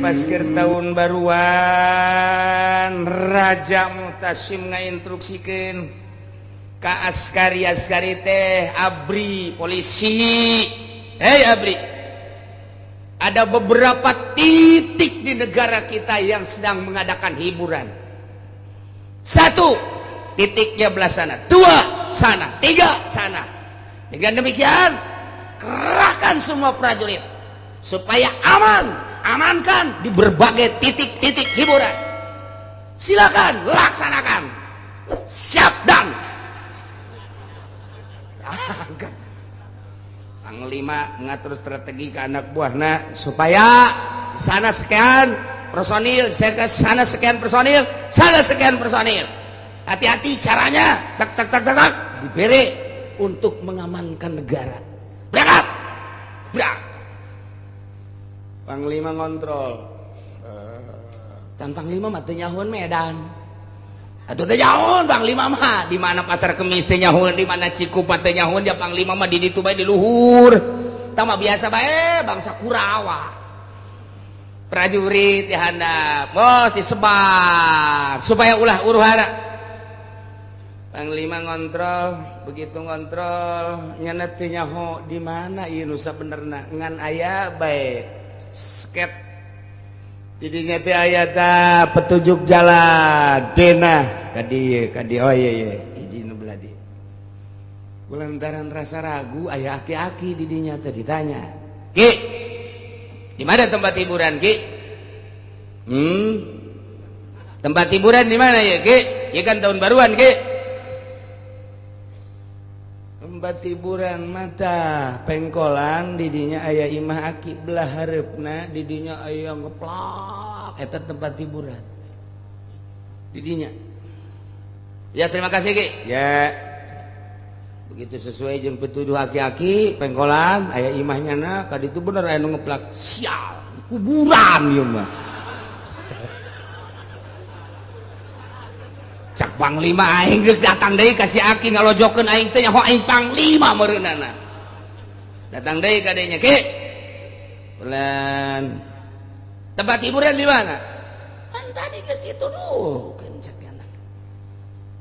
pas keur tahun baruan Raja Mutasim ngainstruksikeun ka askari-askari teh ABRI polisi. Hei ABRI, ada beberapa titik di negara kita yang sedang mengadakan hiburan. Satu, titiknya belah sana, dua sana, tiga sana. Dengan demikian kerahkan semua prajurit supaya aman, amankan di berbagai titik-titik hiburan. Silakan laksanakan. Siap dan. Panglima ngatur strategi ke anak buahna supaya sana sekian personil, sana sekian personil, sana sekian personil. Hati-hati caranya, tak tak tak tak tak, diberi untuk mengamankan negara. Berangkat, berangkat. Panglima ngontrol. Dan Panglima mah teu nyahoeun Medan. Atuh teu nyahoeun Panglima mah di mana Pasar Kemis teu nyahoeun, di mana Cikupa teu nyahoeun, dia Panglima mah di ditu bae di luhur. Tah mah biasa bae bangsa Kurawa. Prajurit di handap, bos disebar supaya ulah huru-hara. Panglima ngontrol, begitu ngontrol nyana teu nyaho di mana ieu nu sabenerna, ngan aya bae sket. Didinya teh aya ta petunjuk jalan denah ka dieu ka dieu, oh iya iya hiji nu belah dieu. Kulantaran rasa ragu aya aki-aki didinya teh ditanya, "Ki, di mana tempat hiburan, Ki?" Tempat hiburan di mana ya, Ki? Ya kan tahun baruan, Ki. Tempat hiburan mata pengkolan didinya aya imah aki belah hareupna, didinya aya ngeplak, eta tempat hiburan didinya. Ya terima kasih, Ki. Ya. Begitu sesuai jeung pituduh aki-aki pengkolan aya imahnya na ka ditu bener aya nu ngeplak, sial kuburan ieu mah. Cak Panglima aing geus datang deui ka si aki ngalojokeun aing teh nyaho aing Panglima meureunana. Datang deui ka dinya, Ki. Bulan. Tempat hiburan di mana? Kan tadi geus dituduhkeun cak anak.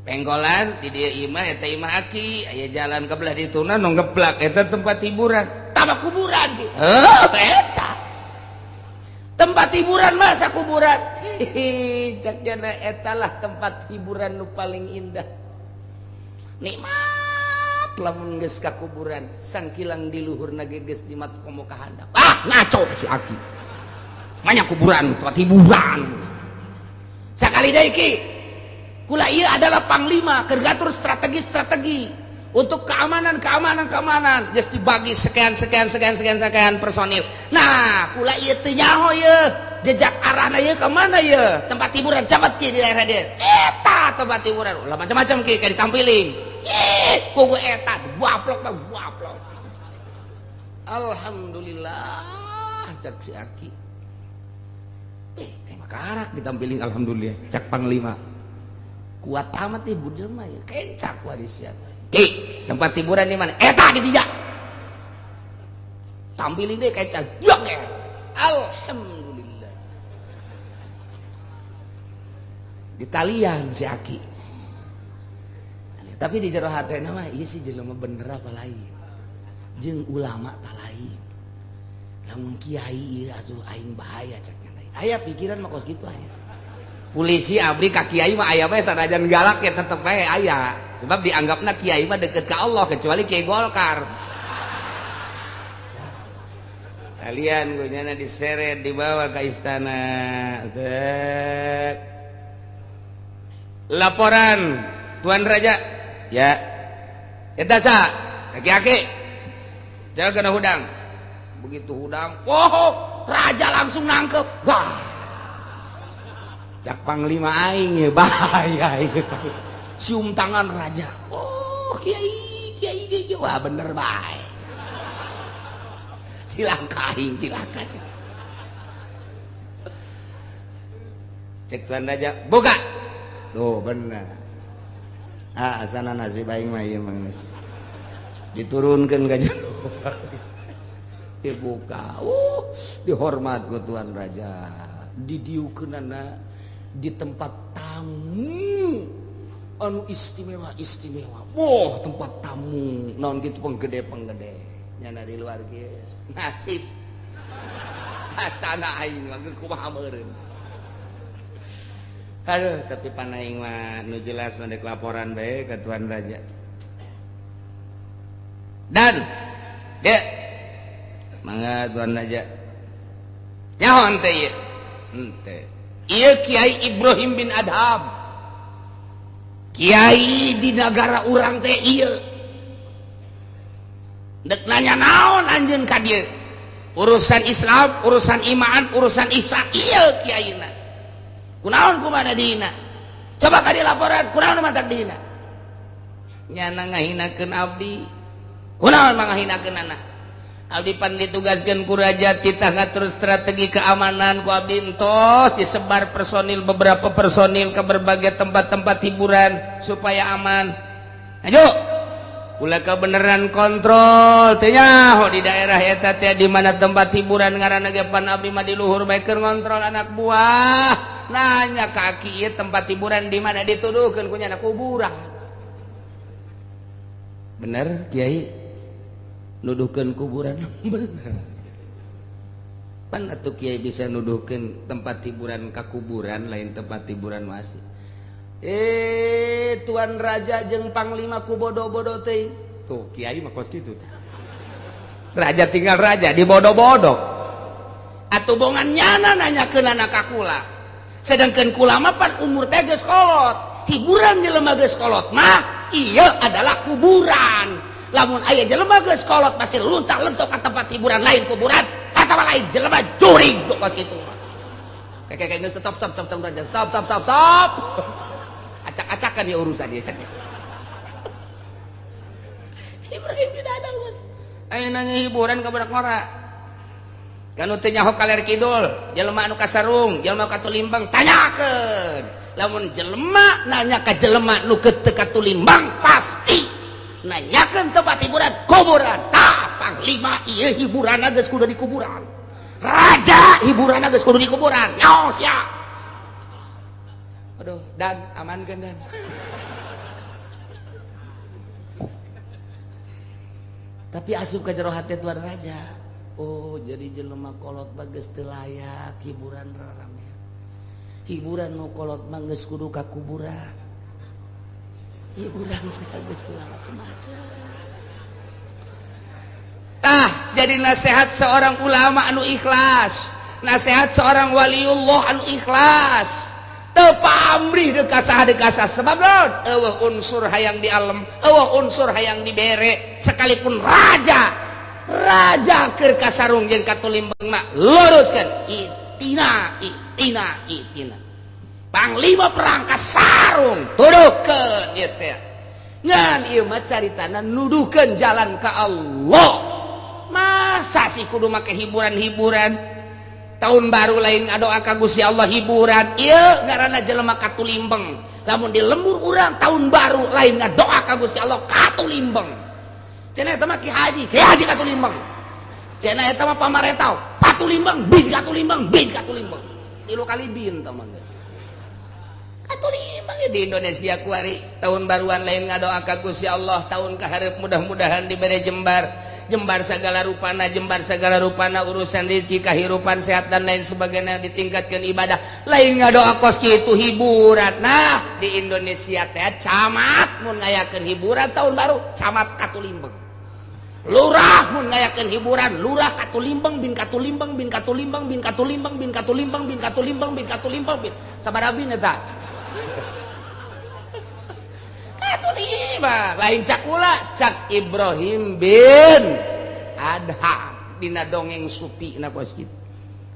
Pengkolan di dieu imah eta imah aki, aya jalan ke belah dituna nu ngeplak eta tempat hiburan. Tama kuburan, Ki. Heuh, eta. Tempat hiburan masa kuburan. Hihi, cak jana etalah tempat hiburan nu paling indah. Nikmat lamun geus ka kuburan, sangkilang di luhurna ge geus jimat komo ka handap. Ah, ngaco si aki. Banyak kuburan, tempat hiburan. Sakali deui Ki. Kula ieu adalah panglima keur ngatur strategi-strategi untuk keamanan, keamanan, keamanan. Geus dibagi sekian, sekian, sekian, sekian, sekian personil. Nah, kula ieu teu nyaho ieu jejak arahna ieu ka mana ieu? Tempat hiburan camat ki di daerah dieu. Eta tempat hiburan. Ulah macam-macam ki kayak ditampiling. Ih, kugu eta guaplok mah guaplok. Alhamdulillah cak si aki. Makarak ditampiling alhamdulillah cak Panglima. Kuat amat ibu jelema ya, kencak waris ya. Ki, tempat hiburan di mana? Eta di dia. Tampilin deh kayak cak. Ya. Alhamdulillah. Ditalian si aki. Tapi di jero hatena mah ieu si jelema bener apa lain. Jeung ulama ta lain. Lamun kiai ieu atuh aing bahaya cak lain. Aya pikiran mah kos kitu aya. Polisi abri ka kiai mah aya bae sanajan galak ya tetep bae aya. Sebab dianggapna kiai mah deket ka Allah kecuali kiai Golkar. Kalian gunyana diseret dibawa ke istana. Tek. Laporan Tuan Raja. Ya. Eta sa, aki-aki. Jaga kena hudang. Begitu hudang, oh, raja langsung nangkep. Wah. Cak Panglima aing ya bahaya ieu. Cium tangan raja. Oh, kiai, kiai, kiai. Wah, bener bae. Cilaka aing, cilaka. Cek Tuan Raja, buka. Tuh bener. Ah, asana nasib aing mah ieu mah geus. Diturunkeun ka jero. Dibuka. Dihormat ku Tuan Raja. Didiukeunana di tempat tamu anu istimewa istimewa. Wah, tempat tamu naon kitu penggede-penggede. Nyana di luar kieu. Nasib. Asana aing mah kumaha meureun. Aduh, tapi panaing mah nu jelas nu dek laporan bae ka Tuan Raja. Dan dek mangga Tuan Raja. Nyaho henteu ieu? Henteu. Ieu Kiai Ibrahim bin Adham. Kiai di negara urang teh ieu. Dek nanya naon anjeun ka dieu? Urusan Islam, urusan iman, urusan ihsan, ieu kiaina. Kunaon kumaha dihina? Coba ka dilaporan, kunaon mantak dihina? Nyana ngahinakeun abdi. Kunaon mangahinakeun anak? Abdi pan ditugaskeun ku raja titah ngatur strategi keamanan ku abdi entos disebar personil, beberapa personil ke berbagai tempat-tempat hiburan supaya aman. Ayo, kula kebenaran kontrol teh nyaho di daerah eta teh di mana tempat hiburan ngaranna ge pan abdi mah di luhur bae keur ngontrol anak buah. Nanya ka aki ieu tempat hiburan di mana dituduhkeun ku nyana kuburan. Bener Kiai? Nuduhkeun kuburan bener. Pan atuh kiai bisa nuduhkeun tempat hiburan ka kuburan lain tempat hiburan masih. Tuan Raja jeung Panglima ku bodoh-bodoh teh. Tuh kiai mah kos kitu teh. Raja tinggal raja dibodoh-bodoh. Atuh bongan nyana nanyakeun ka kula. Sedangkan kula mah pan umur teh geus kolot. Hiburan jelema geus kolot mah ieu adalah kuburan. Lamun aya jelema geus kolot masih luntak-lentok ka tempat hiburan lain kuburan atawa lain jelema jurig kos kitu mah. Kayak geus stop stop stop stop stop stop stop stop. Acak-acakan ya urusan dia. Ibrahim tidak ada bos. Ayo nanya hiburan ka budak ngora. Kanu teu nyaho kaler kidul, jelema anu kasarung, jelema katulimbang tanyakeun. Lamun jelema nanya ka jelema nu teu katulimbang pasti nanyakeun tempat hiburan kuburan. Tah panglima ieu hiburanna geus kudu di kuburan. Raja hiburanna geus kudu di kuburan. Nyaho sia. Aduh, dan amankeun dan. Tapi asup ka jero hate Tuan Raja. Oh, jadi jelema kolot mah geus teu layak hiburan rarame. Hiburan nu kolot mah geus kudu ka kuburan. Hiburan teh geus macem-macem. Tah, jadi nasihat seorang ulama anu ikhlas, nasihat seorang waliullah anu ikhlas. Teu pamrih deuk ka saha deuk ka saha sebab naon? Eueuh unsur hayang di alem, eueuh unsur hayang dibere, sekalipun raja. Raja keur kasarung jeung katulimbang mah luruskeun itina itina itina. Panglima perang kasarung tuduhkeun ieu teh. Ngan ieu mah caritana nuduhkeun jalan ka Allah. Masa sih kudu make hiburan-hiburan? Tahun baru lain ngadoa ka Gusti Allah hiburan. Ieu ngaranna jelema katulimbeng. Lamun di lembur urang tahun baru lain ngadoa ka Gusti Allah katulimbeng. Cenah eta mah Ki Haji, Ki Haji katulimbeng. Cenah eta mah pamaretau, patulimbeng, bin katulimbeng, bin katulimbeng. Tilu kali bin tah mah geus. Katulimbeng di Indonesia kuari tahun baruan lain ngadoa ka Gusti Allah tahun kahareup mudah-mudahan dibere jembar. Jembar segala rupana, jembar segala rupana urusan rezeki, kehidupan sehat dan lain sebagainya ditingkatkan ibadah. Lain ngadoa kos kitu hiburan. Nah, di Indonesia teh camat mun ngayakeun hiburan tahun baru, camat katulimbeng. Lurah mun ngayakeun hiburan, lurah katulimbeng bin katulimbeng bin katulimbeng bin katulimbeng bin katulimbeng bin katulimbeng bin katulimbeng bin. Sabaraha bin eta? Katulimbeng lain cakula cak Ibrahim bin Adham dina dongeng supi na kos kitu.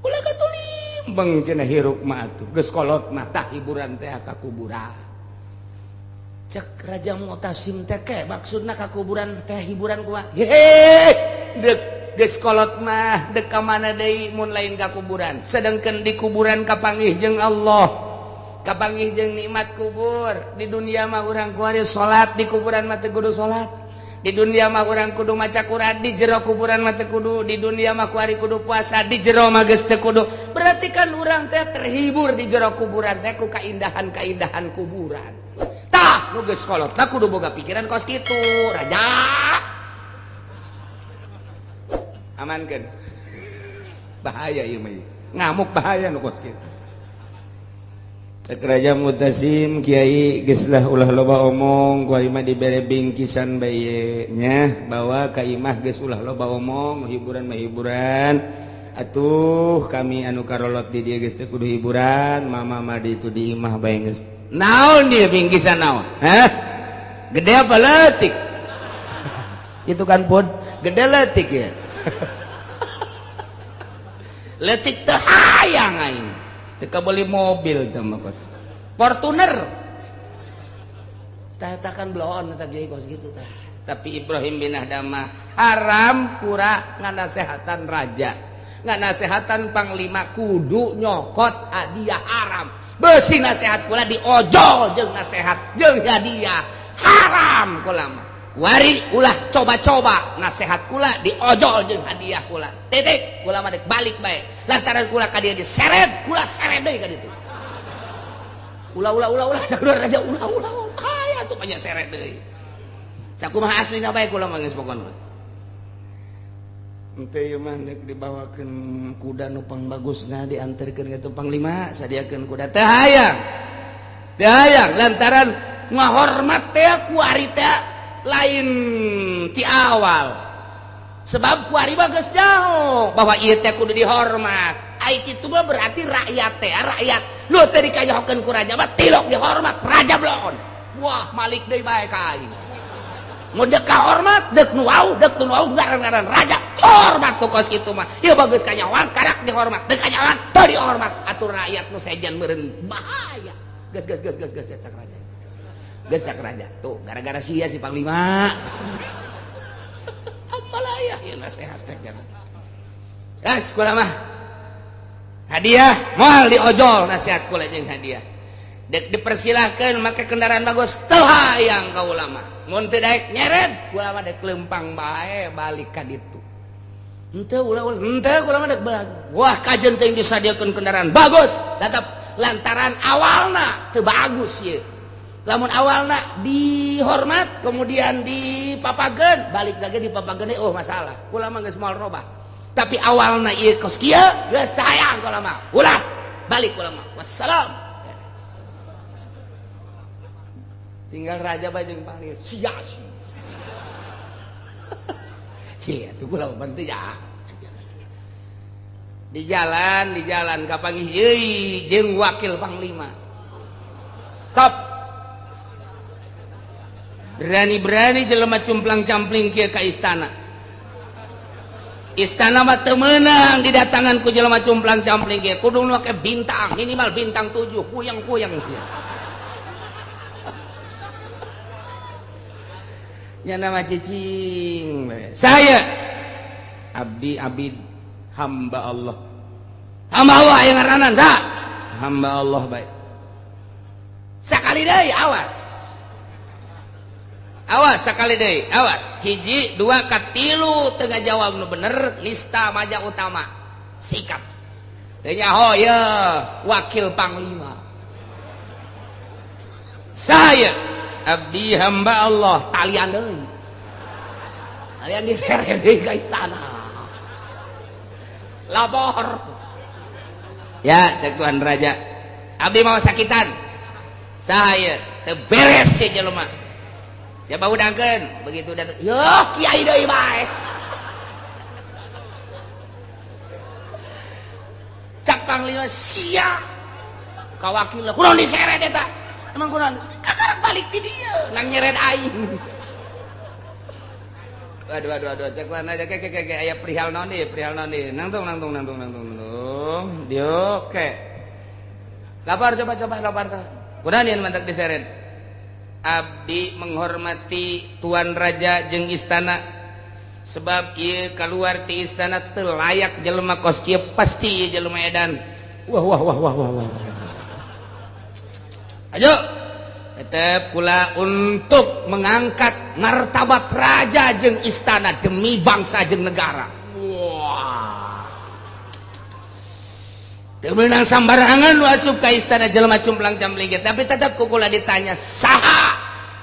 Ulah katulimbeng cenah hirup mah atuh geus kolot mah tah hiburan teh ka kuburan. Cek Raja Mu'tasim teh ke maksudna ka kuburan teh hiburan kumaha? Hehe, deuk geus kolot mah deuk ka mana deui mun lain ka kuburan. Sedangkan di kuburan kapanggih jeung Allah. Kapanggih jeung nikmat kubur. Di dunia mah urang kuari salat, di kuburan mah teu kudu salat. Di dunia mah urang kudu maca Quran, di jero kuburan mah teu kudu. Di dunia mah kuari kudu puasa, di jero mah geus teu kudu. Berarti kan urang teh terhibur di jero kuburan teh ku kaindahan-kaindahan kuburan. Tah nu geus kolot tah kudu boga pikiran kos kitu, raja. Amankeun. Bahaya ieu mah. Ngamuk bahaya nu kos kitu. Cek Raja Mutasim, Kiai geus lah ulah loba omong, ku imah dibere bingkisan bae nya, bawa ka imah geus ulah loba omong, hiburan mah hiburan. Atuh kami anu karolot di dieu geus teu kudu hiburan, mama mah di itu di imah bae geus. Naon dia bingkisan naon? Hah? Gede apa leutik? Itu kan pun gede leutik ya. Leutik teu hayang aing. Teka beli mobil teh mah kos. Fortuner. Tah eta kan bloon eta kiai kos gitu tah. Tapi Ibrahim bin Adham haram kura nganasehatan raja. Nganasehatan panglima kudu nyokot hadiah haram. Beusi nasehat kula diojol jeung nasehat jeung hadiah haram kula mah. Kuari ulah coba-coba nasehat kula diojol jeung hadiah kula. Titik kula mah dek balik bae. Lantaran kula ka dieu diseret, kula seret deui ka ditu. Ulah ulah ulah ulah jalur raja ulah ulah kaya tuh banyak seret deui. Sakumaha aslina bae kula mah geus pokona. Henteu ieu mah deuk dibawakeun kuda nu pangbagusna dianterkeun ka panglima, sadiakeun kuda teh hayang. Teh hayang lantaran ngahormat teh kuari teh lain ti awal. Sebab kuari mah geus jauh bahwa ieu teh kudu dihormat. Ai kitu mah berarti rakyat teh rakyat. Nu teh dikayahokeun ku raja mah tilok dihormat raja bloon. Wah, malik deui bae ka aing. Mun deuk kahormat, deuk nu wau, deuk nu wau ngaran-ngaran raja. Hormat tuh kos kitu mah. Ieu bagus kanyawan karak dihormat, deuk kanyawan teu dihormat. Atur rakyat nu sejen meureun bahaya. Geus geus geus geus geus cak raja. Geus cak raja. Tuh gara-gara sia si panglima. Amalaya ieu nasehat cek jalan. Gas kula mah. Hadiah moal diojol nasihat kula jeung hadiah. Dek dipersilahkeun make kendaraan bagus teu hayang ka ulama. Mun teu daek nyeret kula mah dek lempang bae balik ka ditu. Henteu ulah ulah henteu kula mah dek balik. Wah kajeun teh disadiakeun kendaraan bagus tetep lantaran awalna teu bagus ieu. Lamun awalna dihormat kemudian dipapageun balik lagi dipapageun oh masalah. Kula mah geus moal robah. Tapi awalna ieu kos kieu geus sayang kula mah. Ulah balik kula mah. Wassalam. Tinggal raja bae jeung panglima sia sia. Sia tuh kula mah teu ya. Di jalan kapanggih euy jeung wakil panglima. Stop. Berani-berani jelema cumplang-campling kieu ka istana. Istana mah teu meunang didatangan ku jelema cumplang-campling kieu. Kudu make bintang, minimal bintang 7, puyeng-puyeng sia. Nya nama cicing. Saya abdi abid hamba Allah. Hamba Allah aya ngaranan sa. Hamba Allah bae. Sakali deui awas. Awas sakali deui, awas. Hiji, dua, katilu teu ngajawab nu bener, nista maja utama. Sikap. Teu nyaho ye wakil panglima. Saya abdi hamba Allah talian deui. Talian diseret deui ka istana. Lapor. Ya, cek Tuhan Raja. Abdi mau sakitan. Saya teu beres si jelema. Ya bau dangkeun, begitu datang. Yo, kiai deui bae. Cak panglima sia. Ka wakil kunaon diseret eta? Emang kunaon? Kakarak balik ti dieu, nang nyeret aing. Aduh aduh aduh, cek mana aja ke ke aya perihal naon deui, perihal naon deui. Nangtung nangtung nangtung nangtung nangtung. Dieu ke. Lapor coba coba lapor tah. Kunaon ieu mantak diseret? Abdi menghormati Tuan Raja jeung istana sebab ieu keluar ti istana teu layak jelema kos kieu pasti ieu jelema edan. Wah wah wah wah wah wah. Ayo Tetep kula untuk mengangkat martabat raja jeung istana demi bangsa jeung negara. Wah. Teu meunang sambarangan nu asup ka istana jelema cumplang cambling, tapi tetep ku kula ditanya saha,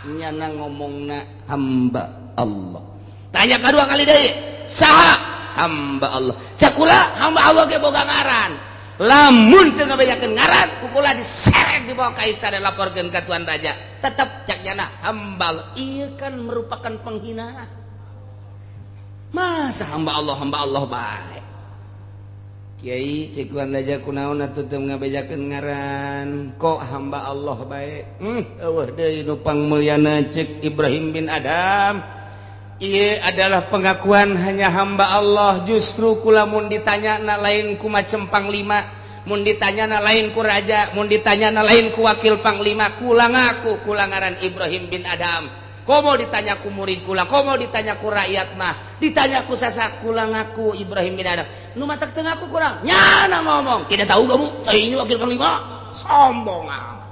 nyana ngomongna hamba Allah. Tanya kedua kali deui, saha? Hamba Allah. Cek kula hamba Allah ge boga ngaran. Lamun teu ngabejakeun ngaran, ku kula diseret dibawa ka istana, laporkeun ka tuan raja. Tetep cak nyana hamba Allah. Ieu kan merupakan penghinaan. Masa hamba Allah, hamba Allah bae. Kiai, cek tuan raja, kunaon atuh teu ngabejakeun ngaran, kok hamba Allah bae? Eueuh deui nu pangmulyana, cek Ibrahim bin Adham. Ieu adalah pengakuan hanya hamba Allah. Justru kula mun ditanya na lain ku macem panglima, mun ditanya na lain ku raja, mun ditanya na lain ku wakil panglima, kula ngaku kula ngaran Ibrahim bin Adham. Komo ditanya ku murid kula, komo ditanya ku rakyat mah, ditanya ku sasak, kula ngaku Ibrahim bin Adham. Nu matak teu ngaku kurang nyana ngomong, "Tidak tahu kamu, saya ini wakil panglima." Sombong amat.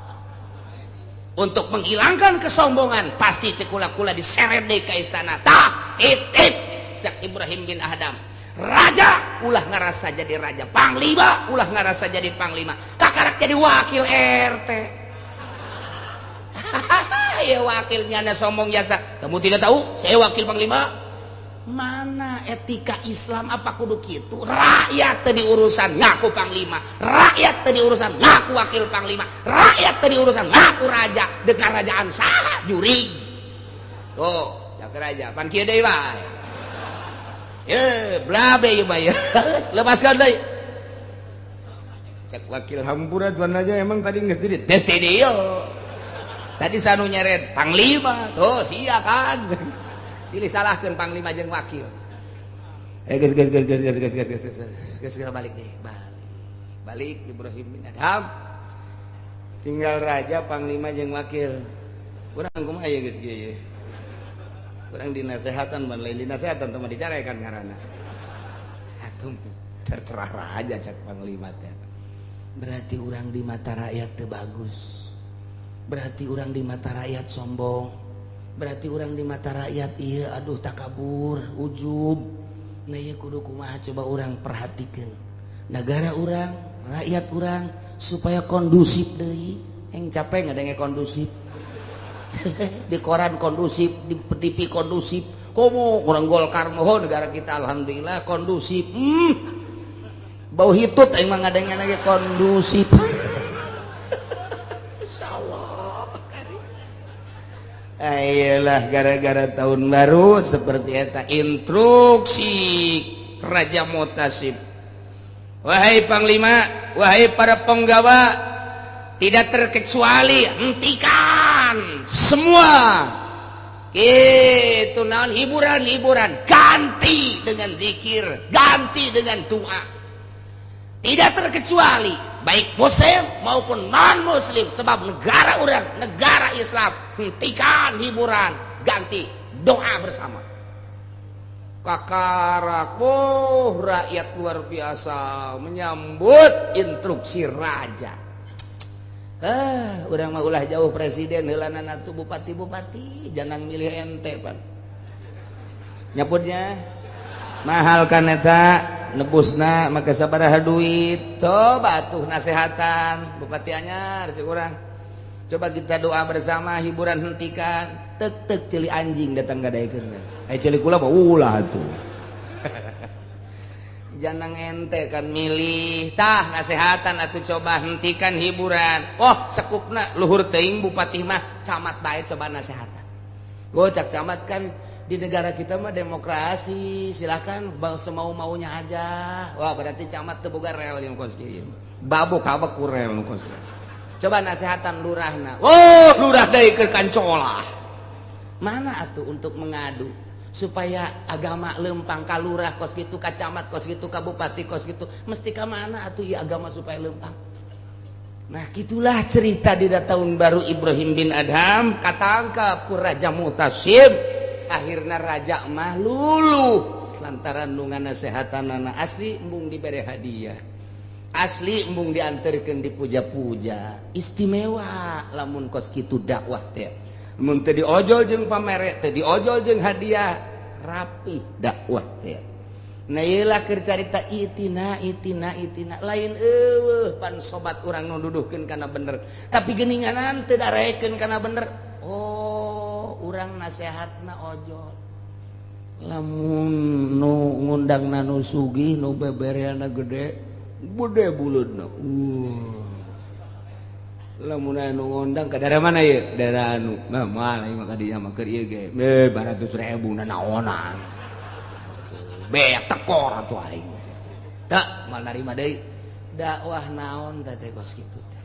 Untuk menghilangkan kesombongan pasti cek kula, kula diseret deui ka istana. Tah, titip cek Ibrahim bin Adham, raja ulah ngerasa jadi raja, panglima ulah ngerasa jadi panglima, kakarak jadi wakil RT ya, wakilnya ada sombong jasa. "Kamu tidak tahu saya wakil panglima?" Mana etika Islam? Apa kudu gitu? Rakyat tadi urusan ngaku panglima, rakyat tadi urusan ngaku wakil panglima, rakyat tadi urusan ngaku raja. Dekat kerajaan saha jurig tuh cak raja pan kieu deui bae ye blabe ieu mah ye, lepaskan deui. Cek wakil, "Hampura, tuan raja, emang tadi nggak jadi tes tadi tadi sanu nyeret panglima tuh sia kan silih salahkeun panglima jeung wakil." Eh, geus geus geus geus geus geus geus geus geus geus, balik deh, balik balik. Ibrahim bin Adham tinggal raja, panglima jeung wakil. Urang kumaha ye geus kieu ye? Urang dinasehatan ban lain dinasehatan teu dicarekan ngaranna. Atuh terserah raja, cek panglima teh. Berarti urang di mata rakyat teu bagus, berarti urang di mata rakyat sombong, berarti urang di mata rakyat iya aduh takabur, ujub. Nah, iya kudu kumaha? Coba urang perhatikan negara urang, rakyat urang supaya kondusif deui. Yang capek nggak kondusif di koran, kondusif di TV, kondusif. Komo kurang Golkar mohon negara kita alhamdulillah kondusif. Bau hitut emang ngadengna lagi kondusif. Insyaallah. Ayolah, gara-gara tahun baru seperti eta instruksi Raja Mutasib. Wahai panglima, wahai para penggawa, tidak terkecuali hentikan semua itu naon hiburan-hiburan, ganti dengan zikir, ganti dengan doa. Tidak terkecuali baik muslim maupun non muslim, sebab negara urang negara Islam. Hentikan hiburan, ganti doa bersama. Kakarak, oh, rakyat luar biasa menyambut instruksi raja. Ah, urang mah ulah jauh presiden heulana tuh bupati-bupati jangan milih ente pan nyaputnya mahal kan eta nebusna maka sabaraha duit. Coba tuh nasehatan bupati anyar si urang, coba kita doa bersama, hiburan hentikan. Tek tek ceuli anjing datang gadaikeun eh ceuli kula mah ulah tuh jangan ente kan milih. Tah, nasehatan atau coba hentikan hiburan. Oh, sekupna luhur teuing bupati mah, camat bae coba nasehatan. Gocak camat kan di negara kita mah demokrasi, silakan bang semau maunya aja. Wah, berarti camat teu boga rel yang kos kieu babuk kabek ku rel nu kos. Coba nasehatan lurahna. Oh, lurah deui keur kancolah. Mana atuh untuk mengadu supaya agama lempang ka lurah kos gitu, ka camat kos gitu, ka bupati kos gitu, mesti ka mana atuh ya agama supaya lempang? Nah, gitulah cerita di tahun baru Ibrahim bin Adham katangkap ku Raja Mutasim. Akhirnya raja mah luluh lantaran nu nganasehatan anak asli embung diberi hadiah. Asli embung diantarkeun dipuja-puja istimewa lamun kos kitu dakwah teh. Mun teu diojol jeung pamere, teu diojol jeung hadiah, rapi dakwah teh. Nah ieu lah keur carita itina itina itina lain eueuh pan sobat urang nu duduhkeun kana bener, tapi geuninganan teu darekeun kana bener. Oh, urang nasehatna ojol. Lamun nu ngundangna nu sugih nu bebereana gede, gede buleudna. Lamun anu ngundang ka daerah mana ieu? Daerah anu. Nah, moal ieu mah ka dinya mah keur ieu ge. 200.000 nanaonan. Beak tekor atuh aing. Tak moal narima deui. Dakwah naon teh teh kos kitu teh.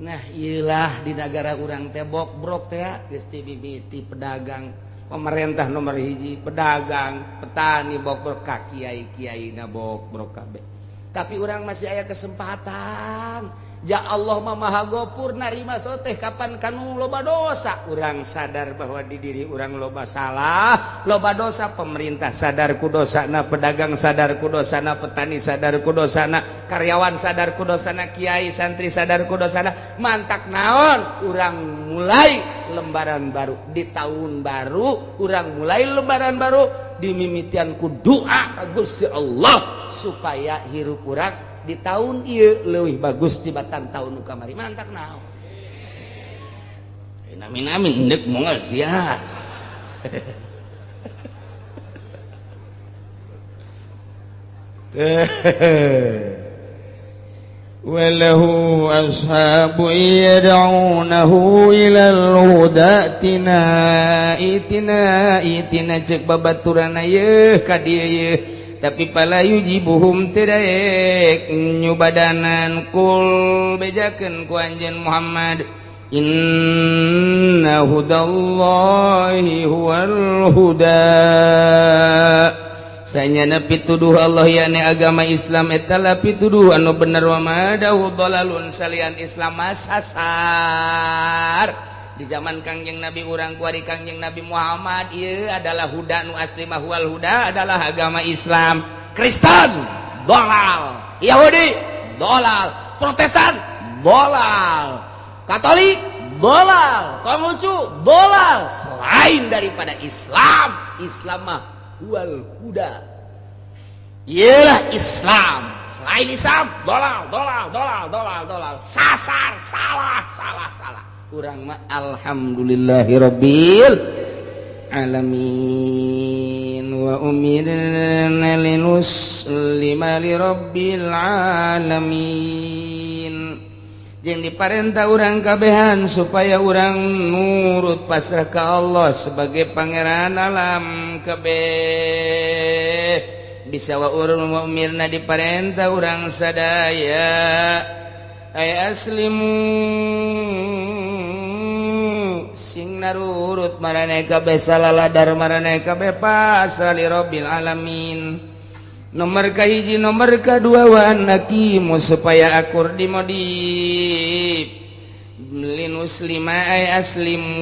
Nah, ieu lah di nagara urang teh bokbrok teh geus ti mimiti pedagang, pemerintah nomor hiji, pedagang, petani bokbrok ka kiai-kiaina bokbrok kabeh. Tapi urang masih aya kesempatan. Ja Allah mah Maha Gofur narima soteh kapan kanu loba dosa. Urang sadar bahwa di diri urang loba salah, loba dosa. Pemerintah sadar ku dosana, pedagang sadar ku dosana, petani sadar ku dosana, karyawan sadar ku dosana, kiai santri sadar ku dosana. Mantak naon? Urang mulai lembaran baru di tahun baru, urang mulai lembaran baru dimimitian ku doa ka Gusti Allah supaya hirup urang di tahun ieu leuwih bagus tibatan tahun nu kamari. Mantak naon? Amin amin endek moal sia. Walahu ashabu yad'unahu ilal huda tina itina itina cek babaturanna yeuh ka dieu yeuh. Tapi pala yujibuhum teu nyubadanan kul bejakeun ku anjeun Muhammad inna hudallahi huwal huda. Sanyana pituduh Allah yakni agama Islam eta la pituduh anu bener wa madahu dalalun salian Islam masasar. Di zaman Kangjeng Nabi urang kuari Kangjeng Nabi Muhammad ieu adalah huda nu asli mah huwal huda adalah agama Islam. Kristen dolal, Yahudi dolal, Protestan dolal, Katolik dolal, Konghucu dolal, selain daripada Islam. Islam mah huwal huda. Iyalah Islam. Selain Islam dolal dolal dolal dolal dolal, sasar, salah salah salah. Urang mah alhamdulillahirabbil alamin wa umirna linuslima lirabbil alamin. Jeung diparentah urang kabehan supaya urang nurut pasrah ka Allah sebagai pangeran alam kabeh. Bisa wa urang wa umirna diparentah urang sadaya ay aslimu sing narurut maraneh kabeh salaladar maraneh kabeh pasrah li rabbil alamin. Nomor kahiji nomor kadua wa anakimu supaya akur di modif linuslima ay aslimu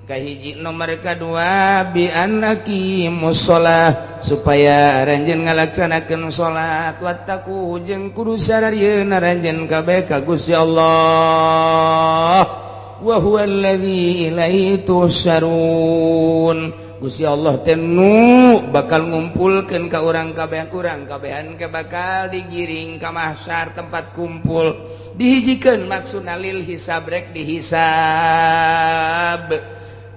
kahiji nomor kadua bi anakimu shalah supaya aranjeun ngalaksanakeun salat wattaqu jeung kudu sararieun aranjeun kabeh ka Gusti Allah wa huwa allazi ilaihi tuhsyarun. Gusti Allah teh nu bakal ngumpulkeun ka urang kabehan ke bakal digiring ka mahsyar tempat kumpul dihijikeun maksudna lil hisab rek dihisab.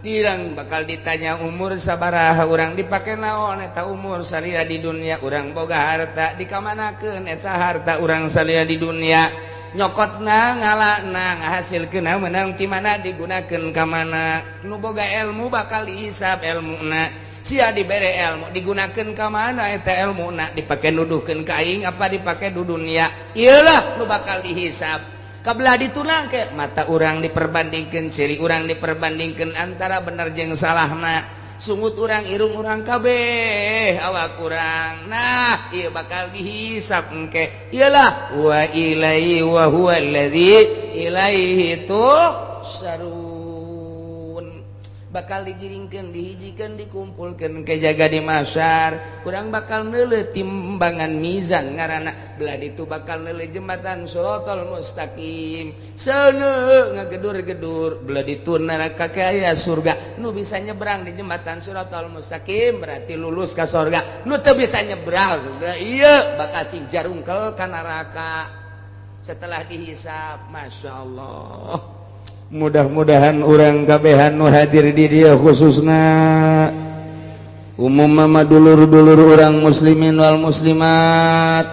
Dirang bakal ditanya umur sabaraha urang dipake naon eta umur salila di dunia, urang boga harta dikamanakeun eta harta urang salila di dunia, nyokotna ngalana ngahasilkeun menang ti mana digunakeun ka mana. Nu boga ilmu bakal dihisab ilmuna, sia dibere ilmu digunakeun ka mana eta ilmuna, dipake nuduhkeun ka aing apa dipake du dunia, ieu lah nu bakal dihisab. Kabelah ditunang ke mata urang diperbandingkeun, ciri urang diperbandingkeun antara bener jeung salahna, sungut urang irung urang kabeh awak urang. Nah ieu bakal dihisab engke. Iyalah wa ilaihi wa huwa allazi ilaihi tuhsyarun. Bakal digiringkeun, dihijikeun, dikumpulkeun ke jaga di mahsyar. Urang bakal neuleuh timbangan mizan ngaranna, belah ditu bakal neuleuh jembatan Shiratal Mustaqim. Seuneu ngagedur-gedur, belah ditu neraka aya surga. Nu bisa nyebrang di jembatan Shiratal Mustaqim berarti lulus ka surga. Nu teu bisa nyebrang, ieu bakal sing jarungkel ka neraka. Setelah dihisab, Masya Allah. Mudah-mudahan urang kabehan nu hadir di dieu khususna umum mama dulur-dulur urang muslimin wal muslimat,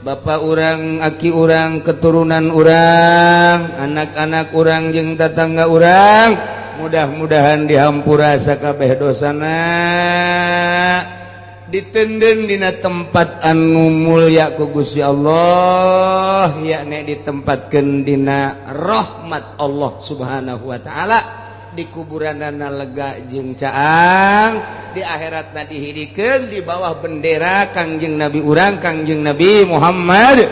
bapak urang, aki urang, keturunan urang, anak-anak urang jeung tatangga urang, mudah-mudahan dihampura sakabeh dosana, ditenden dina tempat anu mulia ku Gusti Allah, yakni ditempatkeun dina rahmat Allah Subhanahu wa taala, di kuburanana lega jeung caang, di akhiratna dihidikeun di bawah bendera Kangjeng Nabi urang, Kangjeng Nabi Muhammad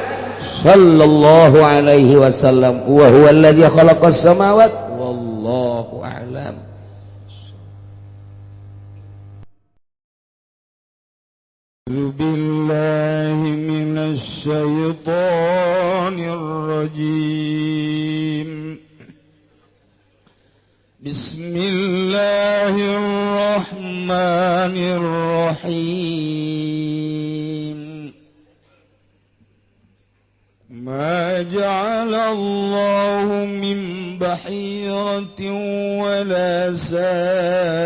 sallallahu alaihi wasallam. Wa huwa alladzi khalaqas samawati wallahu a'lam. بالله من الشيطان الرجيم. بسم الله الرحمن الرحيم. ما جعل الله من بحيرة ولا سائبة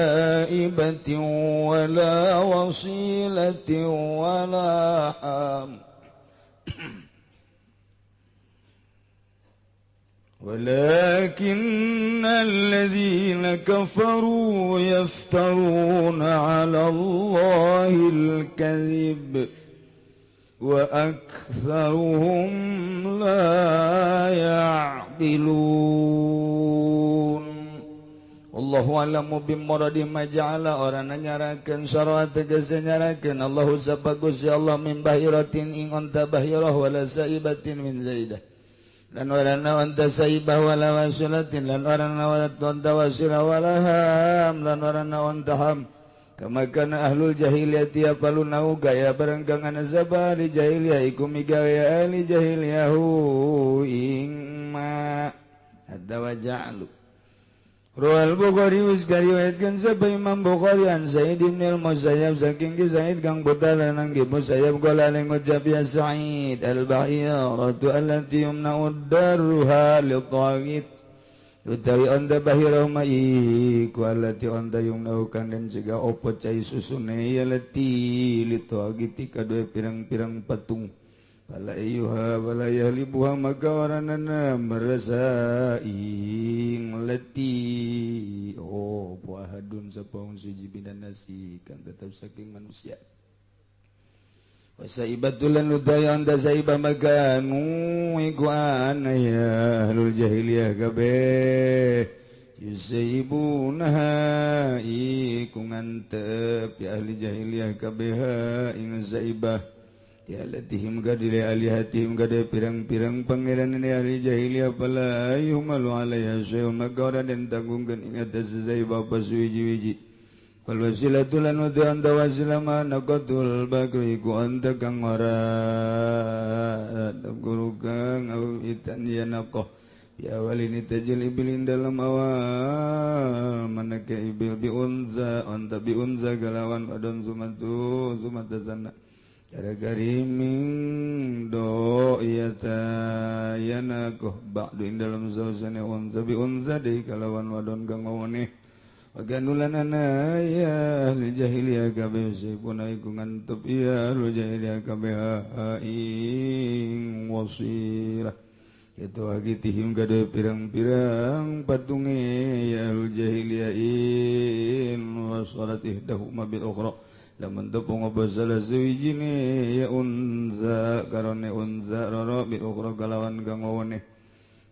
ولا وصيلة ولا حام ولكن الذين كفروا يفترون على الله الكذب وأكثرهم لا يعقلون. Allahu a'lamu bimuradi ma ja'ala, orangna nyarakeun sarua tegese nyarakeun Allahu sabagus ya Allah min bahiratin ing onta bahirah wala saibatin min zaidah lan orangna onta saibah wala wasilatin lan orangna onta wasilah wala ham lan orangna onta ham. Kama kana ahlul jahiliyah yapalunau gaya barengkangan azaba li jahiliyah iku migawe ahli jahiliyahu ing ma hadda wa ja'alu. Ruwal Bukhari wis kariwayatkeun sapa Imam Bukhari an Sa'id bin al-Musayyab saking ki Sa'id kang putra nang ki Musayyab qala ngucap ya Sa'id al-bahiratu allati yumna'u darruha li taghit utawi anda bahirah ma iku allati anda yumna'u kang den cegah opo cai susune ya lati li taghit kadue pirang-pirang patung. Fala ayyuha wala yahlibuha maka waranana merasa ing leti oh buahadun sapaung suji bidan nasi kan tetap saking manusia. Wasaibatulan ludaya anda saibah maka nu iku ana ya ahlul jahiliyah kabeh yusaibunaha iku ngantep ya ahli jahiliyah kabeh ing saibah ya latihim gadile alihatihim gade pirang-pirang pangeran ini ahli jahiliyah fala yumalu alaiha syai'un maka ora den tanggungkeun ing atas saibah pasuwiji-wiji. Wal wasilatu lan wadu anta wasila ma naqatul bakri ku anta kang ora guru kang awitan ya naqah ya walini tajil ibilin dalam awal manaka ibil bi unza anta bi unza galawan adon sumatu sumatazana cara gariming do iya tayana koh ba'du in dalam sausane unza bi unza deui kalawan wadon kang ngawone waganulan ana ya ahli jahiliyah kabeh sipuna iku ngantup ya ahli jahiliyah kabeh ing wasilah itu agitihim gade pirang-pirang patunge ya ahli jahiliyah in wasalat ihdahuma bil ukhra lamun tepung salah suwijine ya unza karone unza roro bil ukhra kalawan kang wone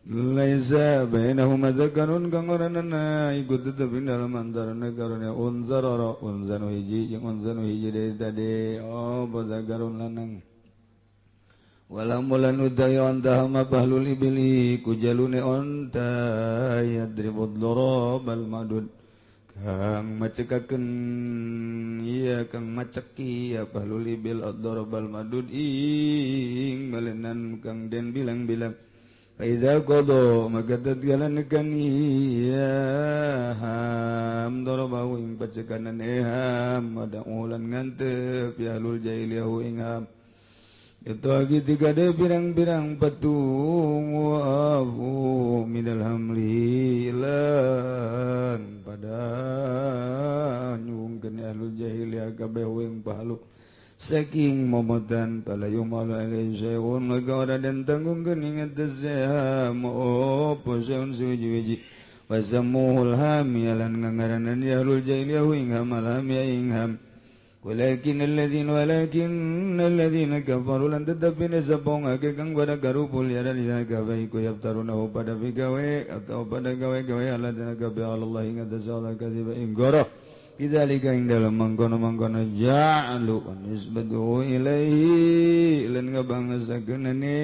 laisa bainahuma dzakarun kang oranana iku tetep ing dalem antarane karone unza roro unza nu hiji jeung unza nu hiji deui tadi oh zakarun lanang wala mulan udaya antahama bahlul ibli kujalune onta yadribud darabal madud Kang macekakeun ieu kang maceki ya bahlul ibil ad-darbal madud ing balenan kang den bilang-bilang fa iza qada maka tatkala nekan iya ham darabahu ing pacekanan eham ada ulan ngantep ya ahlul jahiliyah ing ham itu lagi tiga de pirang-pirang patung wa minal hamli lan pada nyungkeun ahlul jahiliyah kabeh ing pahalu saking momotan pala yumalu alaihi syai'un maka ora den tanggungkeun ing tazam opo syai'un suwiji-wiji wazamuhul hami lan ngangaranan ya ahlul jahiliyah ing hamal hami ing ham walakin alladziina kafaru lan tetepine sapa ngake kang pada garupul ya dan gawe iku yaftarunahu pada bigawe atau pada gawe-gawe alladzina kafaru Allah ing atas Allah kadziba ing goro bidzalika ing dalem mangkono-mangkono ja'alu nisbatu ilaihi lan ngabangsakeunane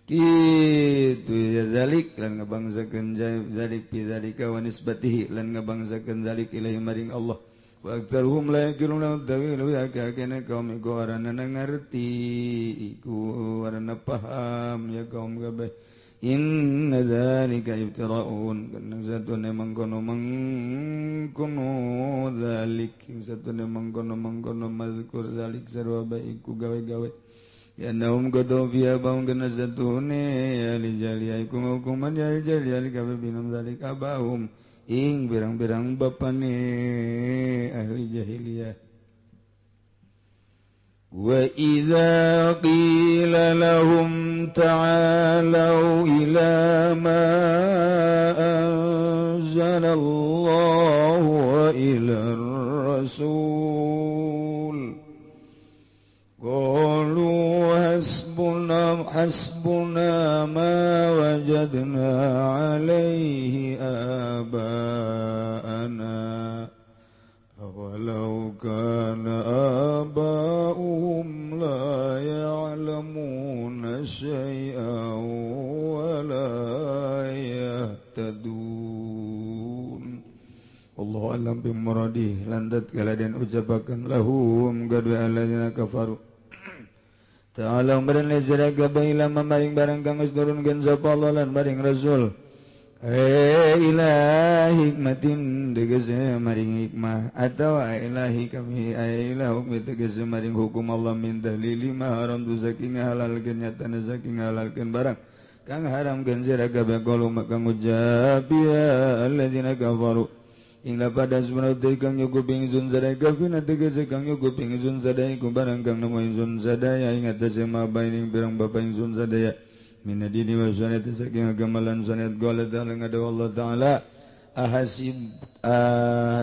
kitu ya zalik lan ngabangsakeun zalik bi zalika wa nisbatihi lan ngabangsakeun zalik ilaihi maring Allah wa aktsaruhum la yaqiluna tawilu ya kana kaum iku arana ngarti iku arana paham ya kaum kabeh inna zalika ibtira'un kana zatune mangkono mangkono zalik zatune mangkono mangkono mazkur zalik sarwa iku gawe-gawe ya nahum qadu fiha ba'un kana zatune ya lijali iku hukuman ya lijali kabe binum zalik abahum ing birang-birang bapane ahli jahiliyah wa idza qila lahum ta'alu ila ma anzalallahu wa ila ar-rasul qalu hasbuna ma wajadna alaihi aba'ana walau kana aba'uhum la ya'lamuna syai'an wa la yahtadun. Allahu a'lam bimuradi landat kaladen ucapakan lahum gadwa alladzina kafaru ta'ala umran lezira gabaila mamaring barang kang geus nurunkeun sapa Allah lan maring Rasul ila hikmatin tegese maring hikmah atawa ilahi kami ila hukmi tegese maring hukum Allah min dalili ma haram tu saking halalkeun nyatana saking halalkeun barang kang haramkeun sira kabeh qalu maka ngucap ya alladzina kafaru ingla pada sebenarnya kang nyukup ingsun sadaya kafina tegese kang nyukup ingsun sadaya iku barang kang nemu ingsun sadaya ing atase mabaining pirang bapa ingsun sadaya minadini wa syariat saking agama lan syariat qala ta'ala ngada Allah ta'ala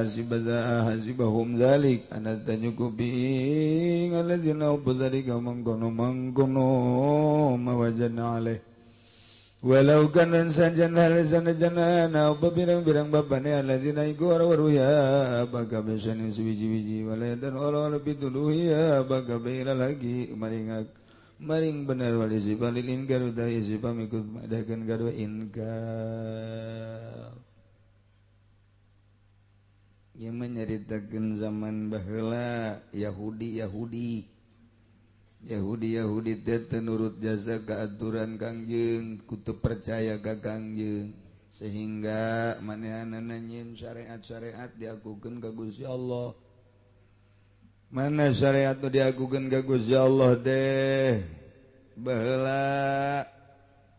ahasibahum zalik ana tanyukupi alladzina ubdzalika mangkono mangkono mawajana alaih walau kana sanjan halisana janana pirang-pirang bapane alladzina iku waru ya baka besane suwiji-wiji walayan ora bituluhi ya baka bela lagi maring maring bener wali sifalil inkar udah isi pamikut madakan kadua inkar. Ieu menyeritakeun zaman baheula Yahudi Yahudi teh teu nurut jasa keaturan Kangjeng, kutu percaya ka Kangjeng sehingga manehanana nyieun syariat-syariat diakukeun ka Gusti Allah. Mana syariat nu diakukeun ka Gusti Allah teh baheula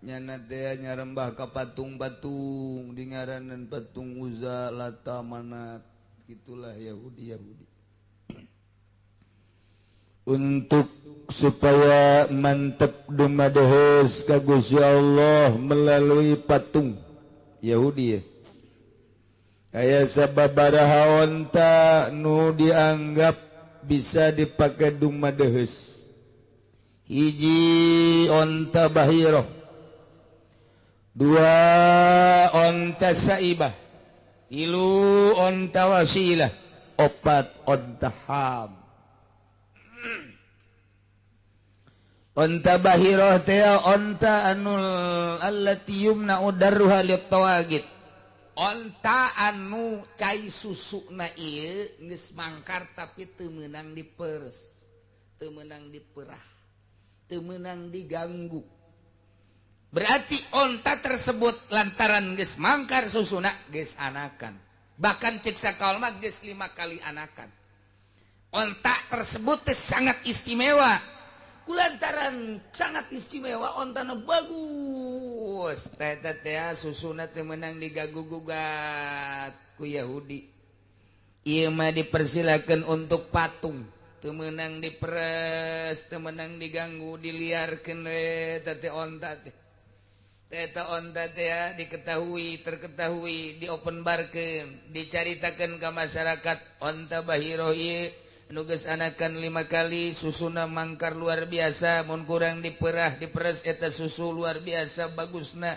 nyana teh nyarembah ka patung-patung di ngaranan patung Uzza, Lata, Manat, gitulah Yahudi. Untuk supaya mantep dumadehes ka Gusti Allah melalui patung Yahudi ya. Kaya sababaraha onta nu dianggap bisa dipakai dumadehes. Hiji onta bahiroh, dua onta saibah, tilu onta wasilah, opat onta ham. Onta bahiroh teh onta anul allati yumna'u darruha lit-tawagit. Onta anu cai susuna ieu geus mangkar tapi teu meunang diperes, teu meunang diperah, teu meunang diganggu. Berarti onta tersebut lantaran geus mangkar susuna geus anakan. Bahkan cek sakaol mah geus 5 kali anakan. Onta tersebut teh sangat istimewa. Kulantaran sangat istimewa ontana bagus. Teh teh susuna teu meunang diganggu gugat ku Yahudi. Ieu mah dipersilakeun untuk patung. Teu meunang diperes, teu meunang diganggu, diliarkeun we teh onta teh. Eta onta teh diketahui, terketahui, diopenbarkeun, dicaritakeun ka masyarakat. Onta Bahiro ieu nu geus anakan 5 kali, susuna mangkar luar biasa, mun kurang diperah, diperes eta susu luar biasa bagusna.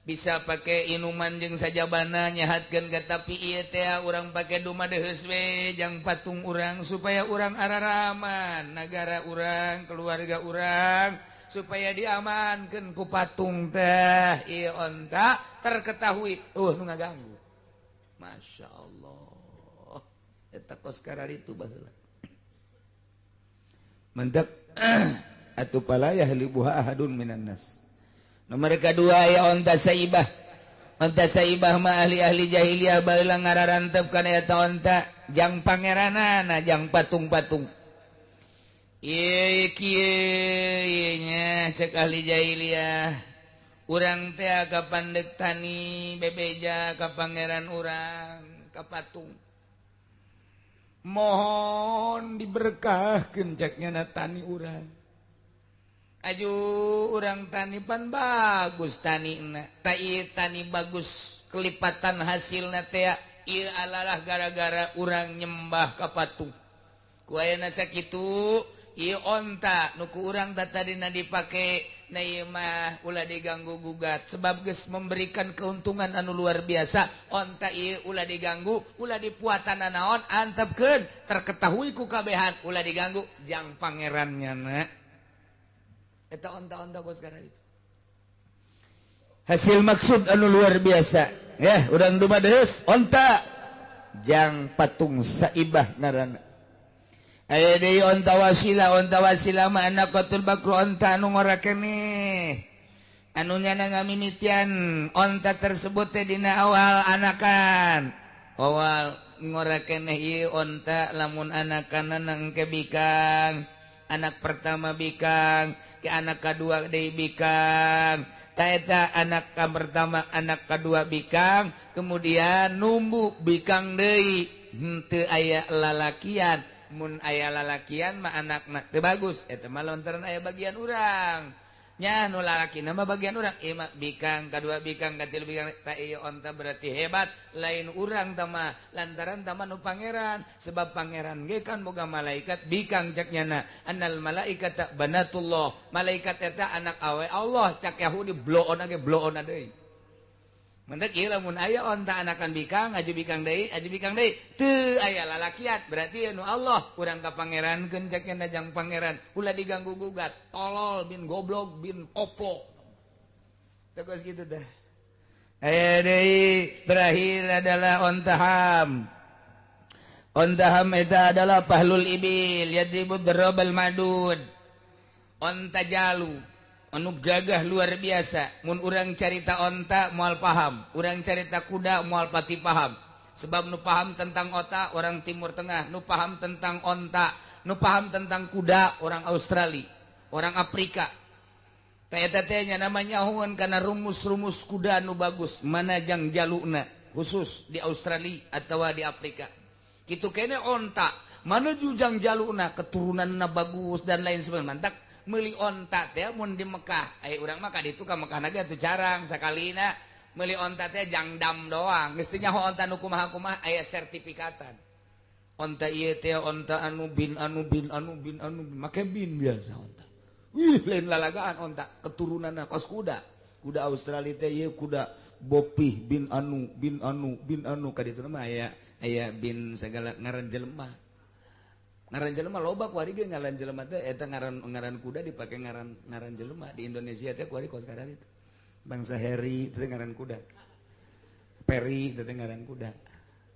Bisa pakai inuman jeung sajabana nyehatkeun ka, tapi ieu teh urang pake dumadeheus we jang patung urang supaya urang araraman, nagara urang, keluarga urang supaya diamankeun ku patung teh. Ieu onta terketahui nu ngaganggu. Masya Allah, eta kos kararitu baheula. Mendak atuh pala yahlibuha ahadun minan nas. Nomor kedua ya onta saibah. Onta saibah mah ahli-ahli jahiliyah baheula ngararantep kana eta onta jang pangeranana, jang patung-patung. Ieu kieu nya cek ahli jahiliyah. Urang teh ka pandek tani bebeja ka pangeran urang ka patung. Mohon diberkahkeun cek nya tani urang. Aju urang tani pan bagus tanina. Ta ieu tani bagus kelipatan hasilna teh ieu alalah gara-gara urang nyembah ka patung. Ku ayeuna sakitu ieu onta nu ku urang tadina dipake na ieu mah ulah diganggu gugat sebab geus memberikan keuntungan anu luar biasa. Onta ieu ulah diganggu, ulah dipuatan naon, antepkeun terketahui ku kabehan, ulah diganggu jang pangerannya na. Eta onta-onta kos kana itu. Hasil maksud anu luar biasa ya, urang dumadeus onta jang patung saibah ngaranna. Aya deui onta wasilah, onta wasilah mah anaqatul bakru, onta anu ngora keneh. Anu nyana ngamimitian onta tersebut teh dina awal anakan. Awal ngora keneh ieu onta lamun anakanna engke bikang. Anak pertama bikang, ke anak kedua deui bikang. Ta eta anak ka pertama, anak kedua bikang, kemudian numbu bikang deui. Henteu aya lalakian. Mun aya lalakian mah anakna teu bagus, eta mah lantaran aya bagian urang. Nya nu lalakina mah bagian urang, ieu mah bikang kadua bikang katilu bikang, ta ieu onta berarti hebat, lain urang tah mah lantaran tah mah nu pangeran, sebab pangeran ge kan boga malaikat bikang cak nyana, annal malaikata banatullah, malaikat eta anak awe Allah, cak Yahudi bloon ge bloon deui. Mentek ieu lamun aya onta anakan bikang, aju bikang deui, teu aya lalakian, berarti anu Allah urang ka pangerankeun cek nya jang pangeran, ulah diganggu gugat, tolol bin goblok bin oplok. Teu geus kitu teh. Aya deui terakhir adalah ontaham. Ontaham eta adalah pahlul ibil yadribu darabal madud. Onta jalu anu gagah luar biasa. Mun urang carita onta moal paham, urang carita kuda moal pati paham. Sebab nu paham tentang onta orang Timur Tengah, nu paham tentang onta, nu paham tentang kuda orang Australia, orang Afrika. Teh eta teh nya namanya hun kana rumus-rumus kuda nu bagus, mana jang jaluna khusus di Australia atawa di Afrika. Kitu kene onta, mana jujang jaluna keturunanna bagus dan lain sebagainya. Mantak meuli onta teh mun di Mekah, aya urang mah ka ditu ka Mekah na ge atuh jarang sakalina meuli onta teh jangdam doang. Geus teu nyaho onta nu kumaha-kumaha aya sertifikatan. Onta ieu teh onta anu bin anu bin anu bin anu make bin biasa onta. Wih lain lalagaan onta keturunanna kos kuda. Kuda Australia teh ieu kuda bopih bin anu bin anu bin anu ka ditu mah aya aya bin segala ngaran jelema. Ngaran jelema loba kuari ge ngaran jelema teh eta ngaran ngaran kuda dipake ngaran ngaran jelema di Indonesia teh kuari kos ngaran itu. Bangsa Heri teh ngaran kuda. Peri teh ngaran kuda.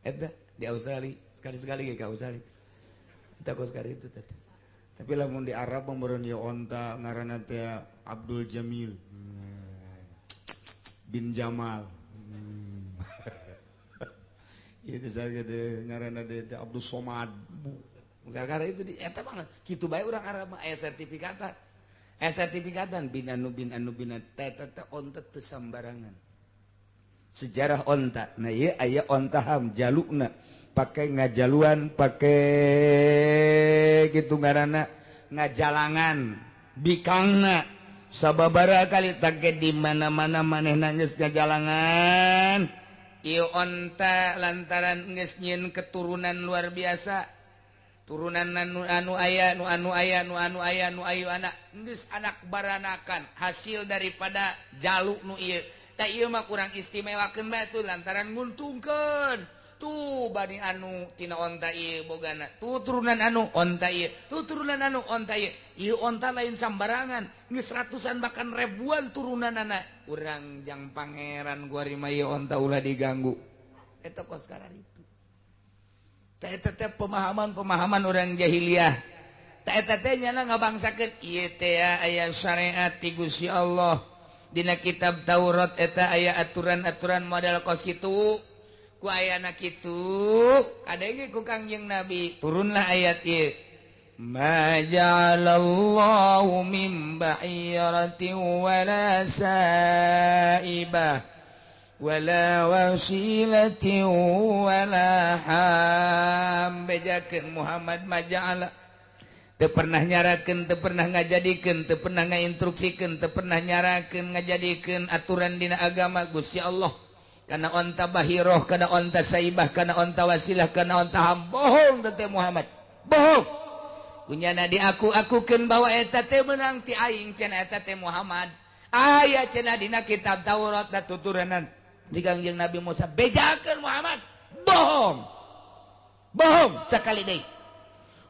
Eta di Australia, sekali-sekali ke Australia. Eta kos itu teh. Tapi lamun di Arab meureun ieu onta ngaranna teh Abdul Jamil bin Jamal. Itu saja deh ngaranna teh Abdul Somad. Gara-gara itu di eta banget. Kitu bae urang Arab mah aya sertifikatan. Aya sertifikatan bin anu bin anu bin teh teh onta teu sambarangan. Sejarah onta. Nah ieu aya onta ham jalukna pakai ngajaluan, pakai gitu ngaranna ngajalangan bikangna sababaraha kali take di mana-mana manehna geus ngajalangan ieu onta lantaran geus nyieun keturunan luar biasa, turunan anu anu aya nu anu aya nu anu aya nu ayu anak geus anak baranakan hasil daripada jaluk nu ieu tah ieu mah kurang istimewakeun bae tuh lantaran nguntungkeun tuh bani anu tina onta ieu bogana tuh turunan anu onta ieu tuh turunan anu onta ieu ieu onta lain sambarangan geus ratusan bahkan ribuan turunanana urang jang pangeran kuari mah ieu onta ulah diganggu eta kos kararitu tah eta teh pemahaman-pemahaman urang jahiliyah tah eta teh nyana ngabangsakeun ieu teh aya syariat ti Gusti Allah dina kitab Taurat eta aya aturan-aturan model kos kitu ku ayana kitu kadenge ku Kangjeng Nabi turunlah ayat ieu ma ja'alallahu min ba'iratin wala sa'ibah wala wasilatin wala ham bejakeun Muhammad ma ja'ala teu pernah nyarakeun teu pernah ngajadikeun teu pernah ngainstruksikeun teu pernah nyarakeun ngajadikeun aturan dina agama Gusti Allah kana onta bahiroh, kana onta saibah, kana onta wasilah, kana onta ham. Bohong teh Muhammad, bohong. Kunyana di aku-akukeun bahwa eta teh meunang ti aing cenah eta teh Muhammad. Aya cenah dina kitab Taurat da tuturanan di Kangjeng Nabi Musa bejakeun Muhammad, bohong. Bohong sakali deui.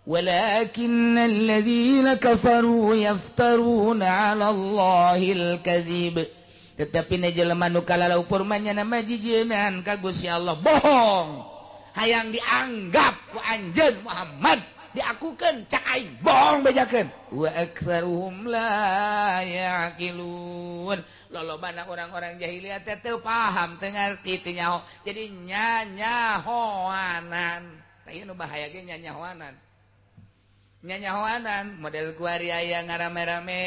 Walakinnal ladzina kafaru yaftaruna 'ala Allahil kadzib. Tetapi na jelema nu kalalau purmanya nama jijienan ka Gusti Allah bohong. Hayang dianggap ku anjeun Muhammad diakukeun cak aing bohong bejakeun. Wa aktsaruhum la yaqilun. Lolobana orang-orang jahiliyah teh teu paham teu ngarti teu nyaho. Jadi nyanyahoanan. Tah ieu nu bahaya ge nyanyahoanan. Nyanyahoanan model kuari aya ngarame-rame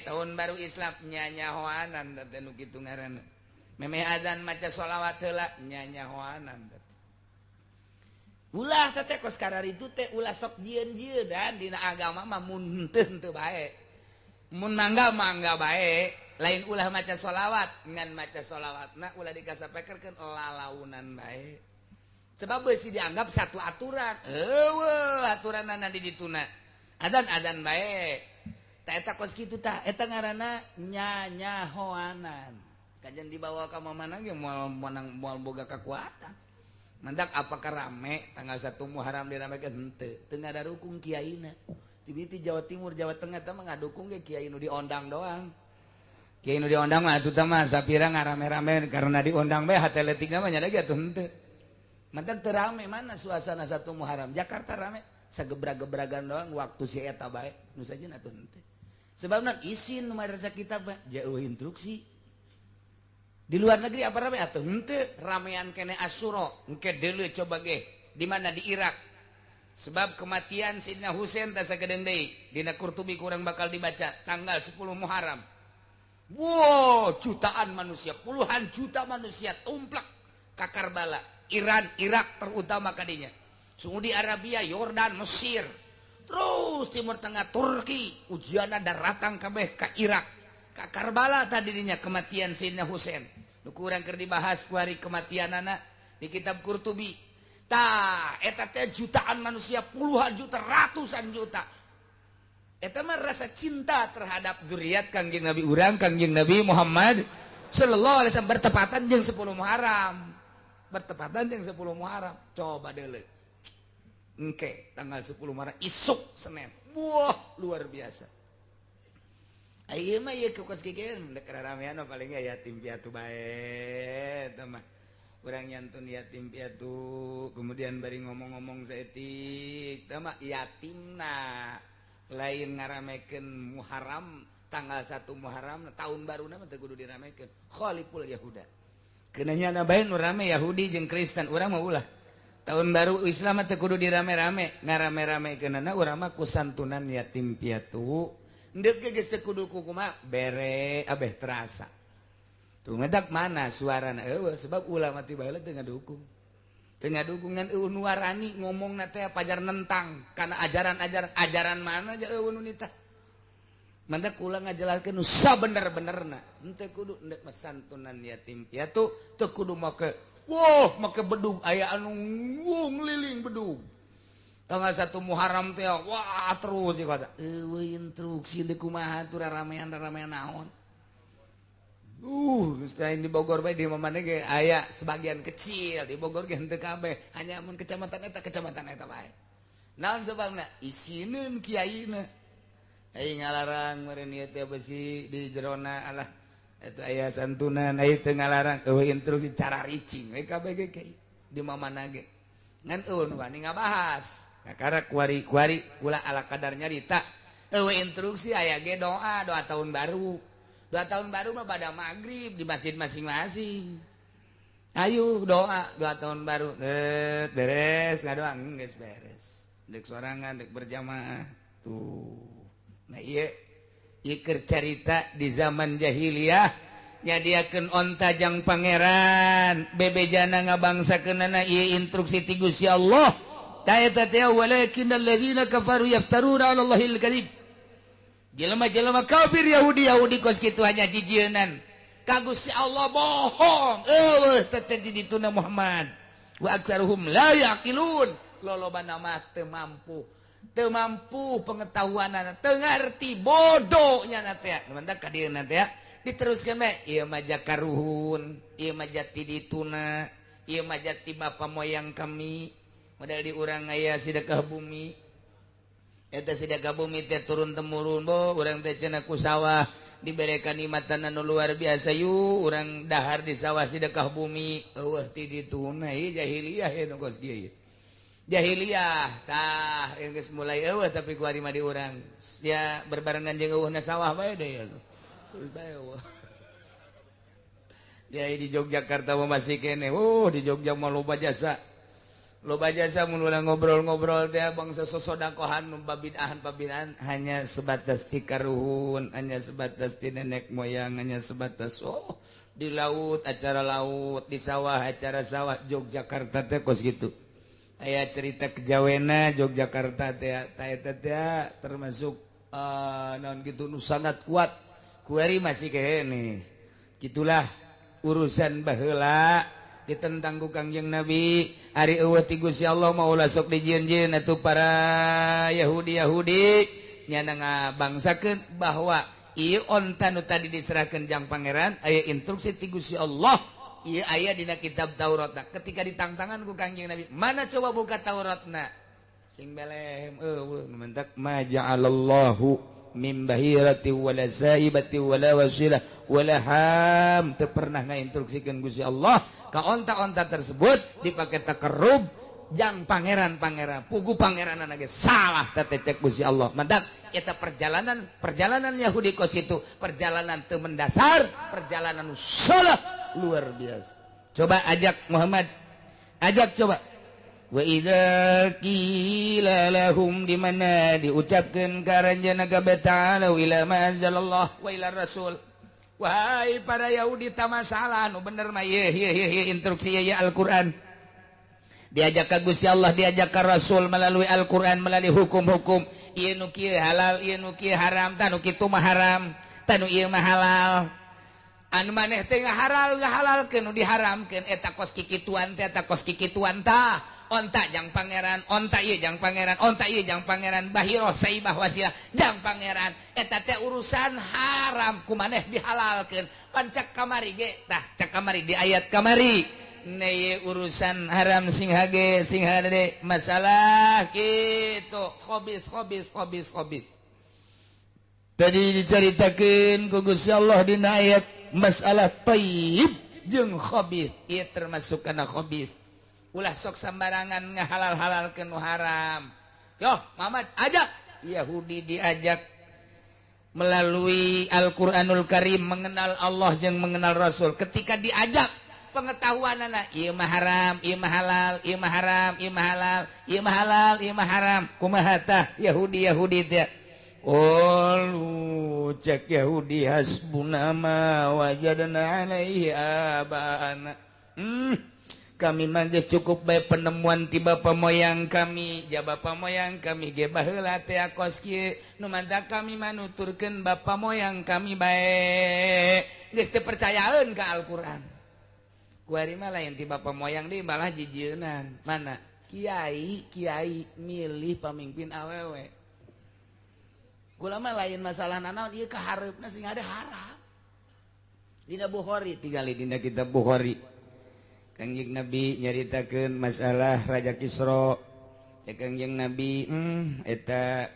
tahun baru Islam nyanyahoanan teh nu kitu ngaranna. Memeh azan maca sholawat heula nyanyahoanan teh. Ulah teh kos kararitu teh ulah sok jieun-jieun dan dina agama mah mun henteu bae. Mun mangga mangga bae, lain ulah maca sholawat ngan maca sholawatna ulah dikasapekerkeun lalaunan bae. Sebab beusi dianggap satu aturan. Eueuh aturanana di dituna. Adan-adan bae. Ta eta kos kitu tah, eta ngaranna nyanyahoanan. Kajian dibawa ka mana ge moal menang moal boga kekuatan. Mandak apakah rame tanggal 1 Muharram diramekeun henteu. Teu ngadarukung kiaina. Ti Jawa Timur, Jawa Tengah teh mah ngadukung ge kiai nu diondang doang. Kiai nu diondang mah atuh teh mah sapira ngarame-rame karena diondang bae hate leutikna mah nya ge atuh henteu. Mantan terame mana suasana 1 Muharram Jakarta rame sagebra-gebragan doang waktu si eta bae nu sajen atuh henteu. Sebabna isin nu madrasah kitab mah jauh instruksi. Di luar negeri apa rame atuh henteu ramean kene Asyura engke deuleu coba ge di mana di Irak. Sebab kematian Sidna Husain teh sagedeung deui dina Qurtubi kurang bakal dibaca tanggal 10 Muharram. Wow, jutaan manusia, puluhan juta manusia tumplak ka Karbala. Iran, Irak terutama kadinya. Saudi Arabia, Yordan, Mesir, terus Timur Tengah, Turki, ujianna daratang kabeh ka Irak, ka Karbala tadinya kematian Sayyidina Husain. Nu kurang keur dibahas kuari kematianana di kitab Qurtubi. Tah, eta teh jutaan manusia, puluhan juta, ratusan juta. Eta mah rasa cinta terhadap zuriat Kangjeng Nabi urang, Kangjeng Nabi Muhammad sallallahu alaihi wasallam bertepatan jeung 10 Muharram. Bertepatan yang 10 Muharram. Coba deuleu. Engke tanggal 10 Muharram isuk Senin. Wah, luar biasa. Ieu mah ieu kos kieu dek ramean paling yatim piatu bae eta mah. Urang nyantun yatim piatu, kemudian bari ngomong-ngomong saeutik, tah mah yatimna lain ngaramekeun Muharram, tanggal 1 Muharram tahun baruna mah teu kudu diramekeun. Khaliful Yahuda. Keunanya na bae nu rame Yahudi jeung Kristen, urang mah ulah. Tahun baru Islam mah teu kudu dirame-rame, ngarame-ramekeunana urang mah ku santunan yatim piatu. Endek ge geus teu kudu kumaha bere abeh terasa. Tuh ngedak mana suarana eueuh sebab ulama ti baheula teu ngadukung. Teu ngadukung ngan eueuh nu warani ngomongna teh pajar nentang kana ajaran-ajaran ajaran mana aja eueuh nu nitah. Mantak kula ngajelaskeun nu sabener-benerna. Henteu kudu endek mah santunan yatim piatu teu kudu make wah make bedug aya anu ngeliling bedug. Tanggal 1 Muharram teh wah terus ieu kata eueuh instruksi deui kumaha tuh raramean-raramean naon. Selain di Bogor bae di mana ge aya sebagian kecil di Bogor ge henteu kabeh, hanya mun kecamatan eta bae. Naon sebabna? Isineun kiaina. Ai ngalarang meureun ieu teh besi di jerona alah eta aya santunan ai teu ngalarang eueuh instruksi cara ricing we kabeh ge kiai di mamana ge. Ngan eueuh nu wani ngabahas. Kakara kuari-kuari kula ala kadar nyarita eueuh instruksi aya ge doa doa tahun baru. 2 tahun baru mah pada maghrib di masjid masing-masing. Ayo doa 2 tahun baru. Beres ngadoa geus beres. Deuk sorangan deuk berjamaah. Tuh. Nah ieu ieu keur carita di zaman jahiliyah nyadiakeun onta jang pangeran, bebejana ngabangsakeunana ieu instruksi ti Gusti Allah. Ta eta teh walakinnal ladzina kafaru yaftaruna 'ala Allahil kadzib. Jelema-jelema kafir Yahudi-Yahudi kos kitu hanya jijienan. Ka Gusti Allah bohong. Eueuh teh di dituna Muhammad. Wa aktsaruhum la yaqilun. Lolobana mah teu mampu. Teu mampu pengetahuanana, teu ngarti bodoh nya teh. Mantak ka dieuna teh diteruskeun bae. Ieu mah jakaruhun, ieu mah jati dituna, ieu mah jati bapa moyang kami. Model di urang aya sedekah bumi. Eta sedekah bumi teh turun temurun bo urang teh cenah ku sawah dibere kanikmatan anu luar biasa yu urang dahar di sawah sedekah bumi eueuh ti dituna ieu jahiliyah ieu nu kos kieu jahiliyah tah geus mulai eueuh tapi ku ari mah di urang ya berbarengan jeung eueuhna sawah bae deui terus bae eueuh. Jadi di Yogyakarta mah masih keneh di Jogja mah loba jasa. Loba jasa mun urang ngobrol-ngobrol teh bangsa sosodakohan nu babid'ahan hanya sebatas ti karuhun, hanya sebatas ti nenek moyang, hanya sebatas oh di laut acara laut, di sawah acara sawah. Yogyakarta teh kos kitu. Aya cerita kejawena Yogyakarta teh ta eta teh termasuk naon kitu nu sangat kuat. Kuari masih keneh. Gitulah urusan baheula ditentang ku Kangjeng Nabi. Ari eueuh ti Gusti Allah mah ulah sok dijieun-jieun atuh para Yahudi-Yahudi nyana ngabangsakeun bahwa ieu onta nu tadi diserahkeun jang pangeran aya instruksi ti Gusti Allah ieu aya dina kitab Tauratna. Ketika ditangtangan ku Kangjeng Nabi, mana coba buka Tauratna sing belehem eueuh mentak ma ja'alallahu min bahirati wala saibati wala wasilah wala ham. Teu pernah ngainstruksikeun Gusti Allah ka onta-onta tersebut dipake takarrub jang pangeran-pangeran pugu pangeranana ge salah teh cek Gusti Allah. Mantak eta perjalanan Yahudi kos itu perjalanan teu mendasar, perjalanan salah luar biasa. Coba ajak Muhammad, ajak coba. Wa idza qila lahum di mana diucapkeun ka aranjeunna kabeh ta'ala ila ma anzalallah wa ila rasul. Wahai para Yahudi ta masalah nu bener mah ieu ieu ieu instruksi ieu Al-Qur'an. Diajak ka Gusti Allah, diajak ka Rasul melalui Al-Qur'an, melalui hukum-hukum. Ieu nu kieu halal, ieu nu kieu haram, tah nu kitu mah haram, tah nu ieu mah halal. Anu maneh teh ngahalal ngahalalkeun nu diharamkeun eta kos kikituan teh eta kos kikituan tah. Onta jang pangeran, onta ieu jang pangeran, onta ieu jang pangeran, bahiroh saibah wasilah jang pangeran. Eta teh urusan haram ku maneh dihalalkeun. Pan cak kamari ge tah cak kamari di ayat kamari. Neye urusan haram sing hage sing hade masalah kitu khobis khobis khobis khobis. Tadi dicaritakeun ku Gusti Allah dina ayat masalah thayyib. jeung khabith. Ieu termasuk kana khabith. Ulah sok sambarangan ngahalal-halalkeun nu haram. Yo, Muhammad ajak Yahudi diajak melalui Al-Qur'anul Karim mengenal Allah jeung mengenal Rasul. Ketika diajak pengetahuan anak, ieu mah haram, ieu mah halal, ieu mah haram, ieu mah halal, ieu mah halal, ieu mah haram. Kumaha tah Yahudi Yahudi teh? Qalu cek Yahudi hasbuna ma wajadna alaihi abana. Kami mah geus cukup bae penemuan ti bapa moyang kami, ja bapa moyang kami ge baheula teh kos kieu, nu mantak kami mah nuturkeun bapa moyang kami bae. Geus teu percayaeun ka Al-Qur'an. Kuari mah lain ti bapa moyang deui malah jijieunan. Mana? Kiai, kiai milih pamimpin awewe. Kula mah lain masalah nanaon ieu kahareupna sing ada haram. Dina Bukhari tingali dina kitab Bukhari. Kangjeng Nabi nyaritakeun masalah Raja Kisra. Cek Kangjeng Nabi, eta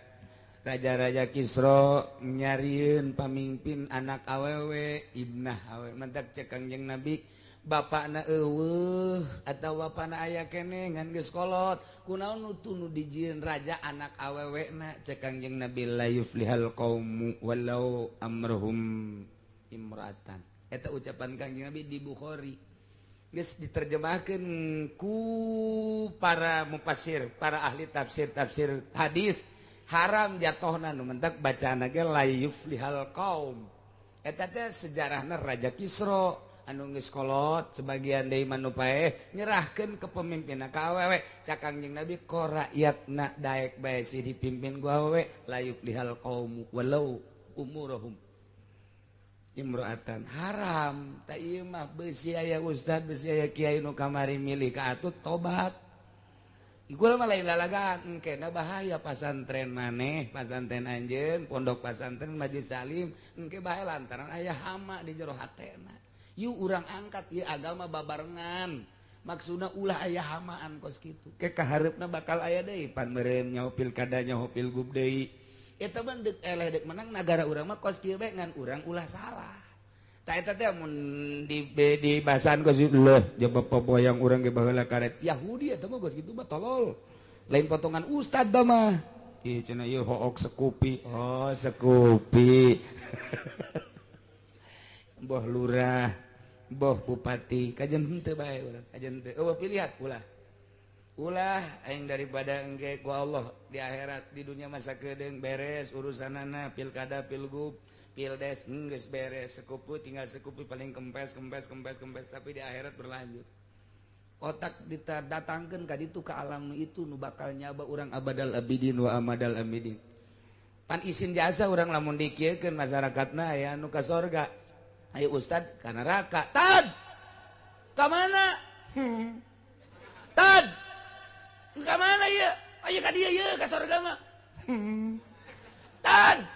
raja-raja Kisra nyarieun pamimpin anak awewe, ibnah awewe. Mantak cek Kangjeng Nabi, bapakna eueuh atawa bapakna aya keneh ngan geus kolot. Kunaon nu tunu dijieun raja anak awewena? Cek Kangjeng Nabi la yuflihal qaumu walau amruhum imra'atan. Eta ucapan Kangjeng Nabi di Bukhari. Geus diterjemahkeun ku para mufassir, para ahli tafsir-tafsir hadis, haram jatohna nu mentak bacaanna ge la yuflihal qaum. Eta teh sejarahna Raja Kisra anu geus kolot, sebagian deui mah nu paeh nyerahkeun kepemimpinna ka awewe. Cak Kangjeng Nabi ko rakyatna daek bae sih dipimpin ku awewe, la yuflihal qaum walau umuruhum imro'atan. Haram tak ieu mah beusi aya ustad, beusi aya kiai nu kamari milih ka atut tobat. Ieu mah lain lalagaan, engkena bahaya pasantren maneh, pasantren anjeun, pondok pasantren Majelis Salim, engke bahaya lantaran aya hama di jero hatena. Yuk urang angkat ieu agama babarengan. Maksudna ulah aya hamaan kos kitu. Ke kahareupna bakal aya deui pan meureun nyaho pilkada nyaho pilgub deui. Eta mah deuk eleh deuk menang nagara urang mah kos kieu bae ngan urang ulah salah. Tah eta teh mun di bahasan kos leuh ja bapa moyang urang ge baheula karet Yahudi eta mah kos kitu mah tolol. Lain potongan ustad da mah. Ih cenah ieu hook sekupi. Oh sekupi. Boh lurah, boh bupati, kajen henteu bae urang, kajen teu. Eueuh pilihan ulah. Ulah aing daripada engke ku Allah di akhirat di dunia masa kedeung beres urusanana pilkada pilgub pildes geus beres sekupu tinggal sekupu paling kempes kempes kempes kempes tapi di akhirat berlanjut. Otak didatangkeun ka ditu ka alam itu nu bakal nyaba urang abadal abidin wa amadal amidin. Pan isin jasa urang lamun dikieukeun masyarakatna aya anu ka sorga. Ayo ustad ka neraka. Tad! Ka mana? Tad! Ka mana ieu? Aya ka dieu ieu ka sorga mah. Tad!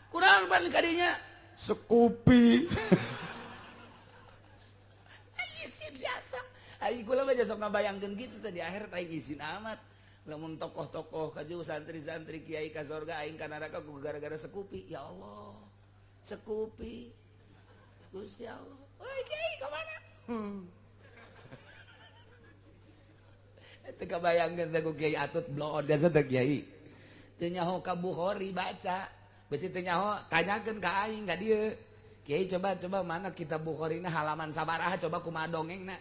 Kunaon pan ka dinya? Sekupi. Isin jasa. Aing kula mah sok ngabayangkeun kitu teh di akhirat aing isin amat. Lamun tokoh-tokoh kaju santri-santri kiai ka sorga aing ka neraka ku gara-gara sekupi. Ya Allah. Sekupi. Gusti Allah. Oi kiai ka mana? Teu kabayangkeun teh ku kiai atut bloon jasa teh kiai. Teu nyaho ka Bukhari baca. Besi teu nyaho tanyakeun ka aing ka dieu. Kiai coba mana kitab Bukhari na halaman sabaraha coba kumaha dongengna.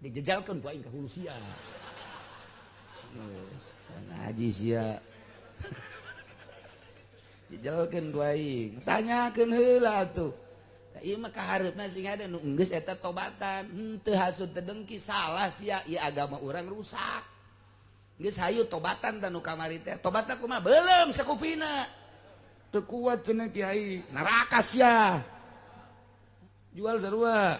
Dijejalkeun ku aing ka hulu sia. Ngaji sia. Dijejalkeun ku aing. Tanyakeun heula atuh. Ieu mah kahareupna sing ada nu geus eta tobatan, henteu hasud teu dengki salah sia, ieu agama urang rusak. Geus hayu tobatan tah nu kamari teh. Tobatna kumaha? Beuleum sakupina. Teu kuat cenah kiai, neraka sia. Jual sarua.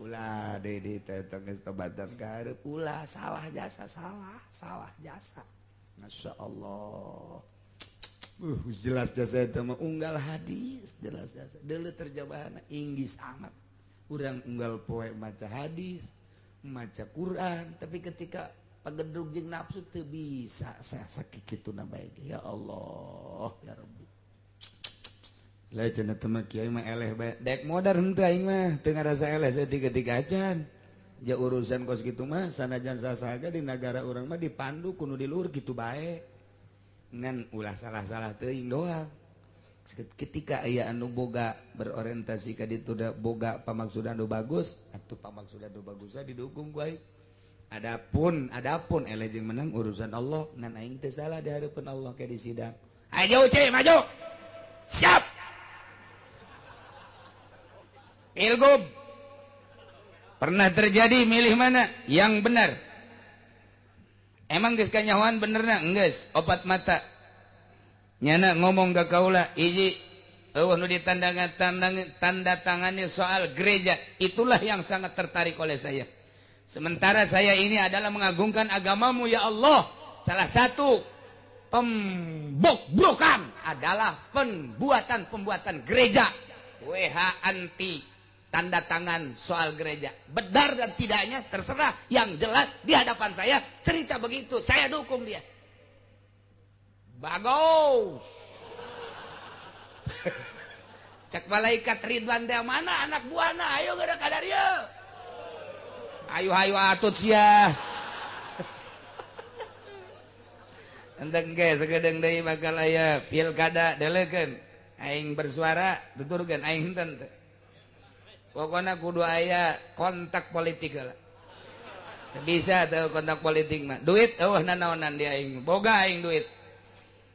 Ulah deui di teh geus tobatan kahareup ulah salah jasa salah, salah jasa. Masya Allah. Jelas jasa itu mah unggal hadis jelas jasa deuleu terjemahanna Inggris amat. Urang unggal poe maca hadis, maca Quran, tapi ketika pagedrug jeung nafsu teu bisa saya sakituna bae. Ya Allah, ya Rabbi. Lah cenah teh mah kiai mah eleh bae. Dek modar henteu aing mah teu ngarasa eleh saeutik-eutik acan. Ja urusan kos kitu mah sanajan sasaga di nagara urang mah dipandu kudu di luhur kitu bae. Ngan ulah salah-salah teuing doang. Ketika aya anu boga berorientasi ka ditu da boga pamaksudan nu bagus, atuh pamaksudan nu bagusna didukung ku aing. Adapun eleh jeung menang urusan Allah, ngan aing teu salah di hareupeun Allah ke di sidang. Ayo ce maju. Siap. Pilgub pernah terjadi milih mana yang benar. Emang geus kanyahoan benerna? Geus, opat mata. Nyana ngomong ka kaula, hiji eueuh nu ditanda tangani soal gereja, itulah yang sangat tertarik oleh saya. Sementara saya ini adalah mengagungkan agamamu ya Allah. Salah satu pembobrokan adalah pembuatan-pembuatan gereja. WH anti tanda tangan soal gereja. Benar dan tidaknya terserah, yang jelas di hadapan saya cerita begitu, saya dukung dia. Bagus. Cek malaikat Ridwan teh mana anak buahna, ayo geura ka dieu. Ayo ayo atut sia. Enteng ge sagedeung deui bakal aya pilkada deleukeun. Aing bersuara tuturkeun aing henteu teu. Pokoknya kudu aya kontak politik lah. Bisa tuh kontak politik mah. Duit eueuh nanaonan di aing. Boga aing duit.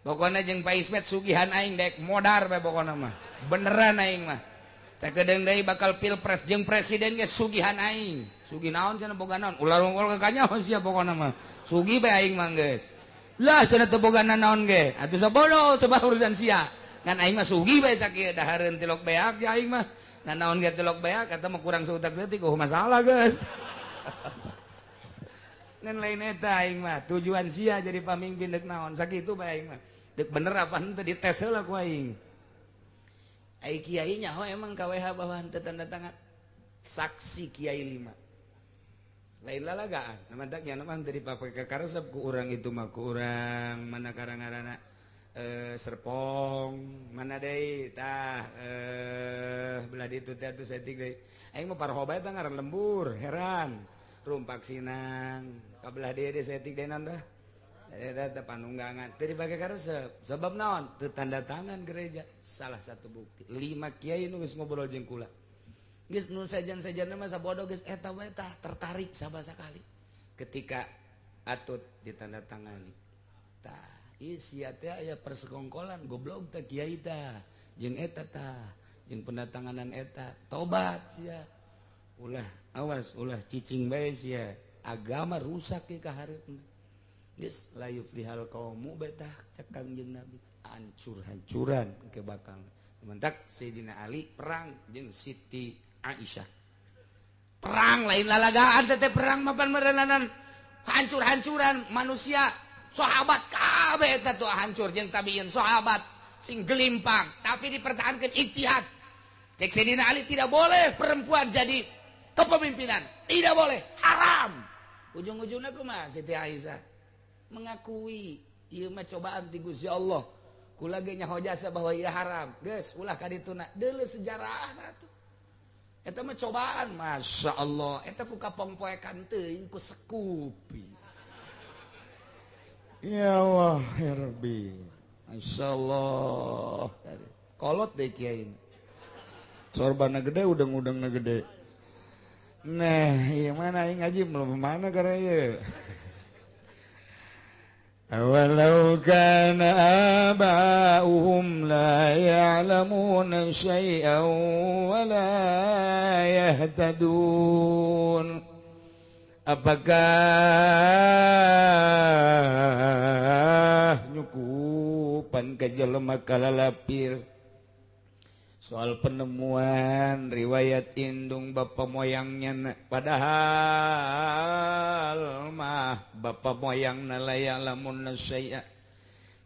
Pokoknya jeung Pak Ismet sugihan aing dek modar bae pokokna mah. Beneran aing mah. Sakedeung deui bakal pilpres jeung presiden ge sugihan aing. Sugih naon cenah boga naon? Ulah rungkul ka kanyaho sia pokokna mah. Sugih bae aing mah geus. Lah cenah teu boga nanaon ge. Atuh sabodo sebab urusan sia. Ngan aing mah sugih bae sakieu dahareun tilok beak ya aing mah. Nah naon ge tilok beak kata mah kurang seutak seutik oh masalah guys. Ngan lain eta aing mah tujuan sia jadi pamimpin deuk naon sakitu bae aing mah. Deuk bener apa henteu dites heula ku aing. Ai kiai nyaho emang KWH bahwa henteu tanda tangan. Saksi kiai 5. Lain lalagaan, mantak nya mah teu dipake ka karesep ku urang itu mah ku urang mana karang-karana Serpong mana deui tah belah ditu teh atuh saeutik deui aing mah parho bae tah ngaran lembur heran rumpak sinang ka belah dieu deui saeutik deui naon tah eta teh panunggangan teu dipake karesep sebab naon teu tanda tangan gereja salah satu bukti 5 kiai nu geus ngobrol jeung kula geus nu sejen-sejenna mah sabodo geus eta we tah tertarik sabasakali ketika atut ditandatangani tah sia teh aya persekongkolan goblok teh kiai tah jeung eta tah jeung pendatanganan eta tobat sia ulah awas ulah cicing bae sia agama rusak ke ka hareupna geus la yuflihal qaumu bae tah cek Kangjeng Nabi hancur-hancuran ke bakal mentak Sayyidina Ali perang jeung Siti Aisyah perang lain lalagaan teh perang mapan merenanan hancur-hancuran manusia sahabat kabeh eta tuh hancur jeung tabiin sahabat sing gelimpang tapi dipertahankan ijtihad. Cek Sayyidina Ali tidak boleh perempuan jadi kepemimpinan, tidak boleh, haram. Ujung-ujungnya kumaha Siti Aisyah mengakui ieu mah cobaan ti Gusti Allah. Kula ge nyaho jasa bahwa ieu haram. Geus ulah ka dituna deuleu sejarahna tuh. Eta mah cobaan, Masya Allah. Eta ku kapongpoekan teuing ku sekupi. Ya Allah, ya Rabbi. Masya Allah. Kolot deh kiai. Sorbana gede, udang-udangna gede. Nah, iya mana aing ngaji belum mana karena ieu. Walau kana aba'uhum la ya'lamuna syai'an wa la yahtadun. Apakah nyukupan ka jelema kalalapir soal penemuan riwayat indung bapa moyangnya, padahal mah bapa moyangna la ya'lamun syai'a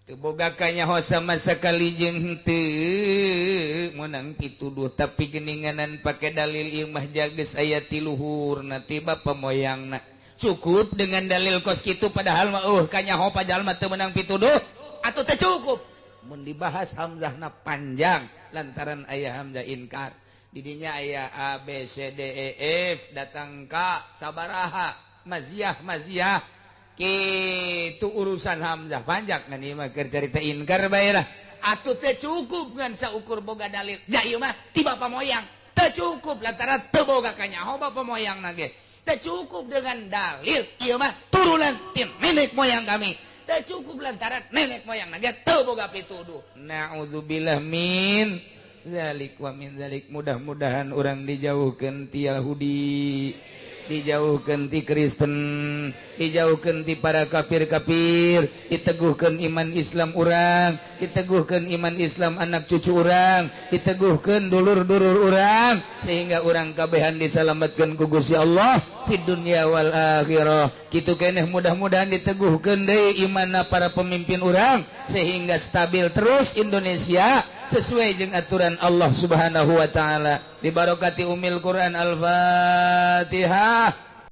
teu boga kanyaho sama sakali jeung henteu meunang pituduh tapi geuninganan pake dalil ieu mah jages aya ti luhurna ti bapa moyangna cukup dengan dalil kos kitu padahal mah kanyaho pajalma teu meunang pituduh atuh teu cukup mun dibahas hamzahna panjang. Lantaran aya hamzah inkar. Didinya aya A B C D E F datang ka sabaraha maziah maziah kitu urusan hamzah panjang ngan ieu mah keur carita inkar bae lah. Atuh teu cukup ngan saukur boga dalil. Ja ieu mah ti bapa moyang. Teu cukup lantaran teu boga kanyaho bapa moyang na ge. Teu cukup dengan dalil ieu mah turunan ti nenek moyang kami. Teu cukup lantaran nenek moyang na ge teu boga pituduh. Na'udzubillah min zalik wa min zalik. Mudah-mudahan urang dijauhkeun ti Yahudi, dijauhkeun ti Kristen, dijauhkeun ti para kafir-kafir, diteguhkeun iman Islam urang, diteguhkeun iman Islam anak cucu urang, diteguhkeun dulur-dulur urang, sehingga urang kabehan disalamatkeun ku Gusti Allah di dunia wal akhirah. Kitu keneh mudah-mudahan diteguhkeun deui imanna para pemimpin urang sehingga stabil terus Indonesia sesuai jeung aturan Allah Subhanahu wa taala. Dibarokati umil Quran. Al-Fatihah.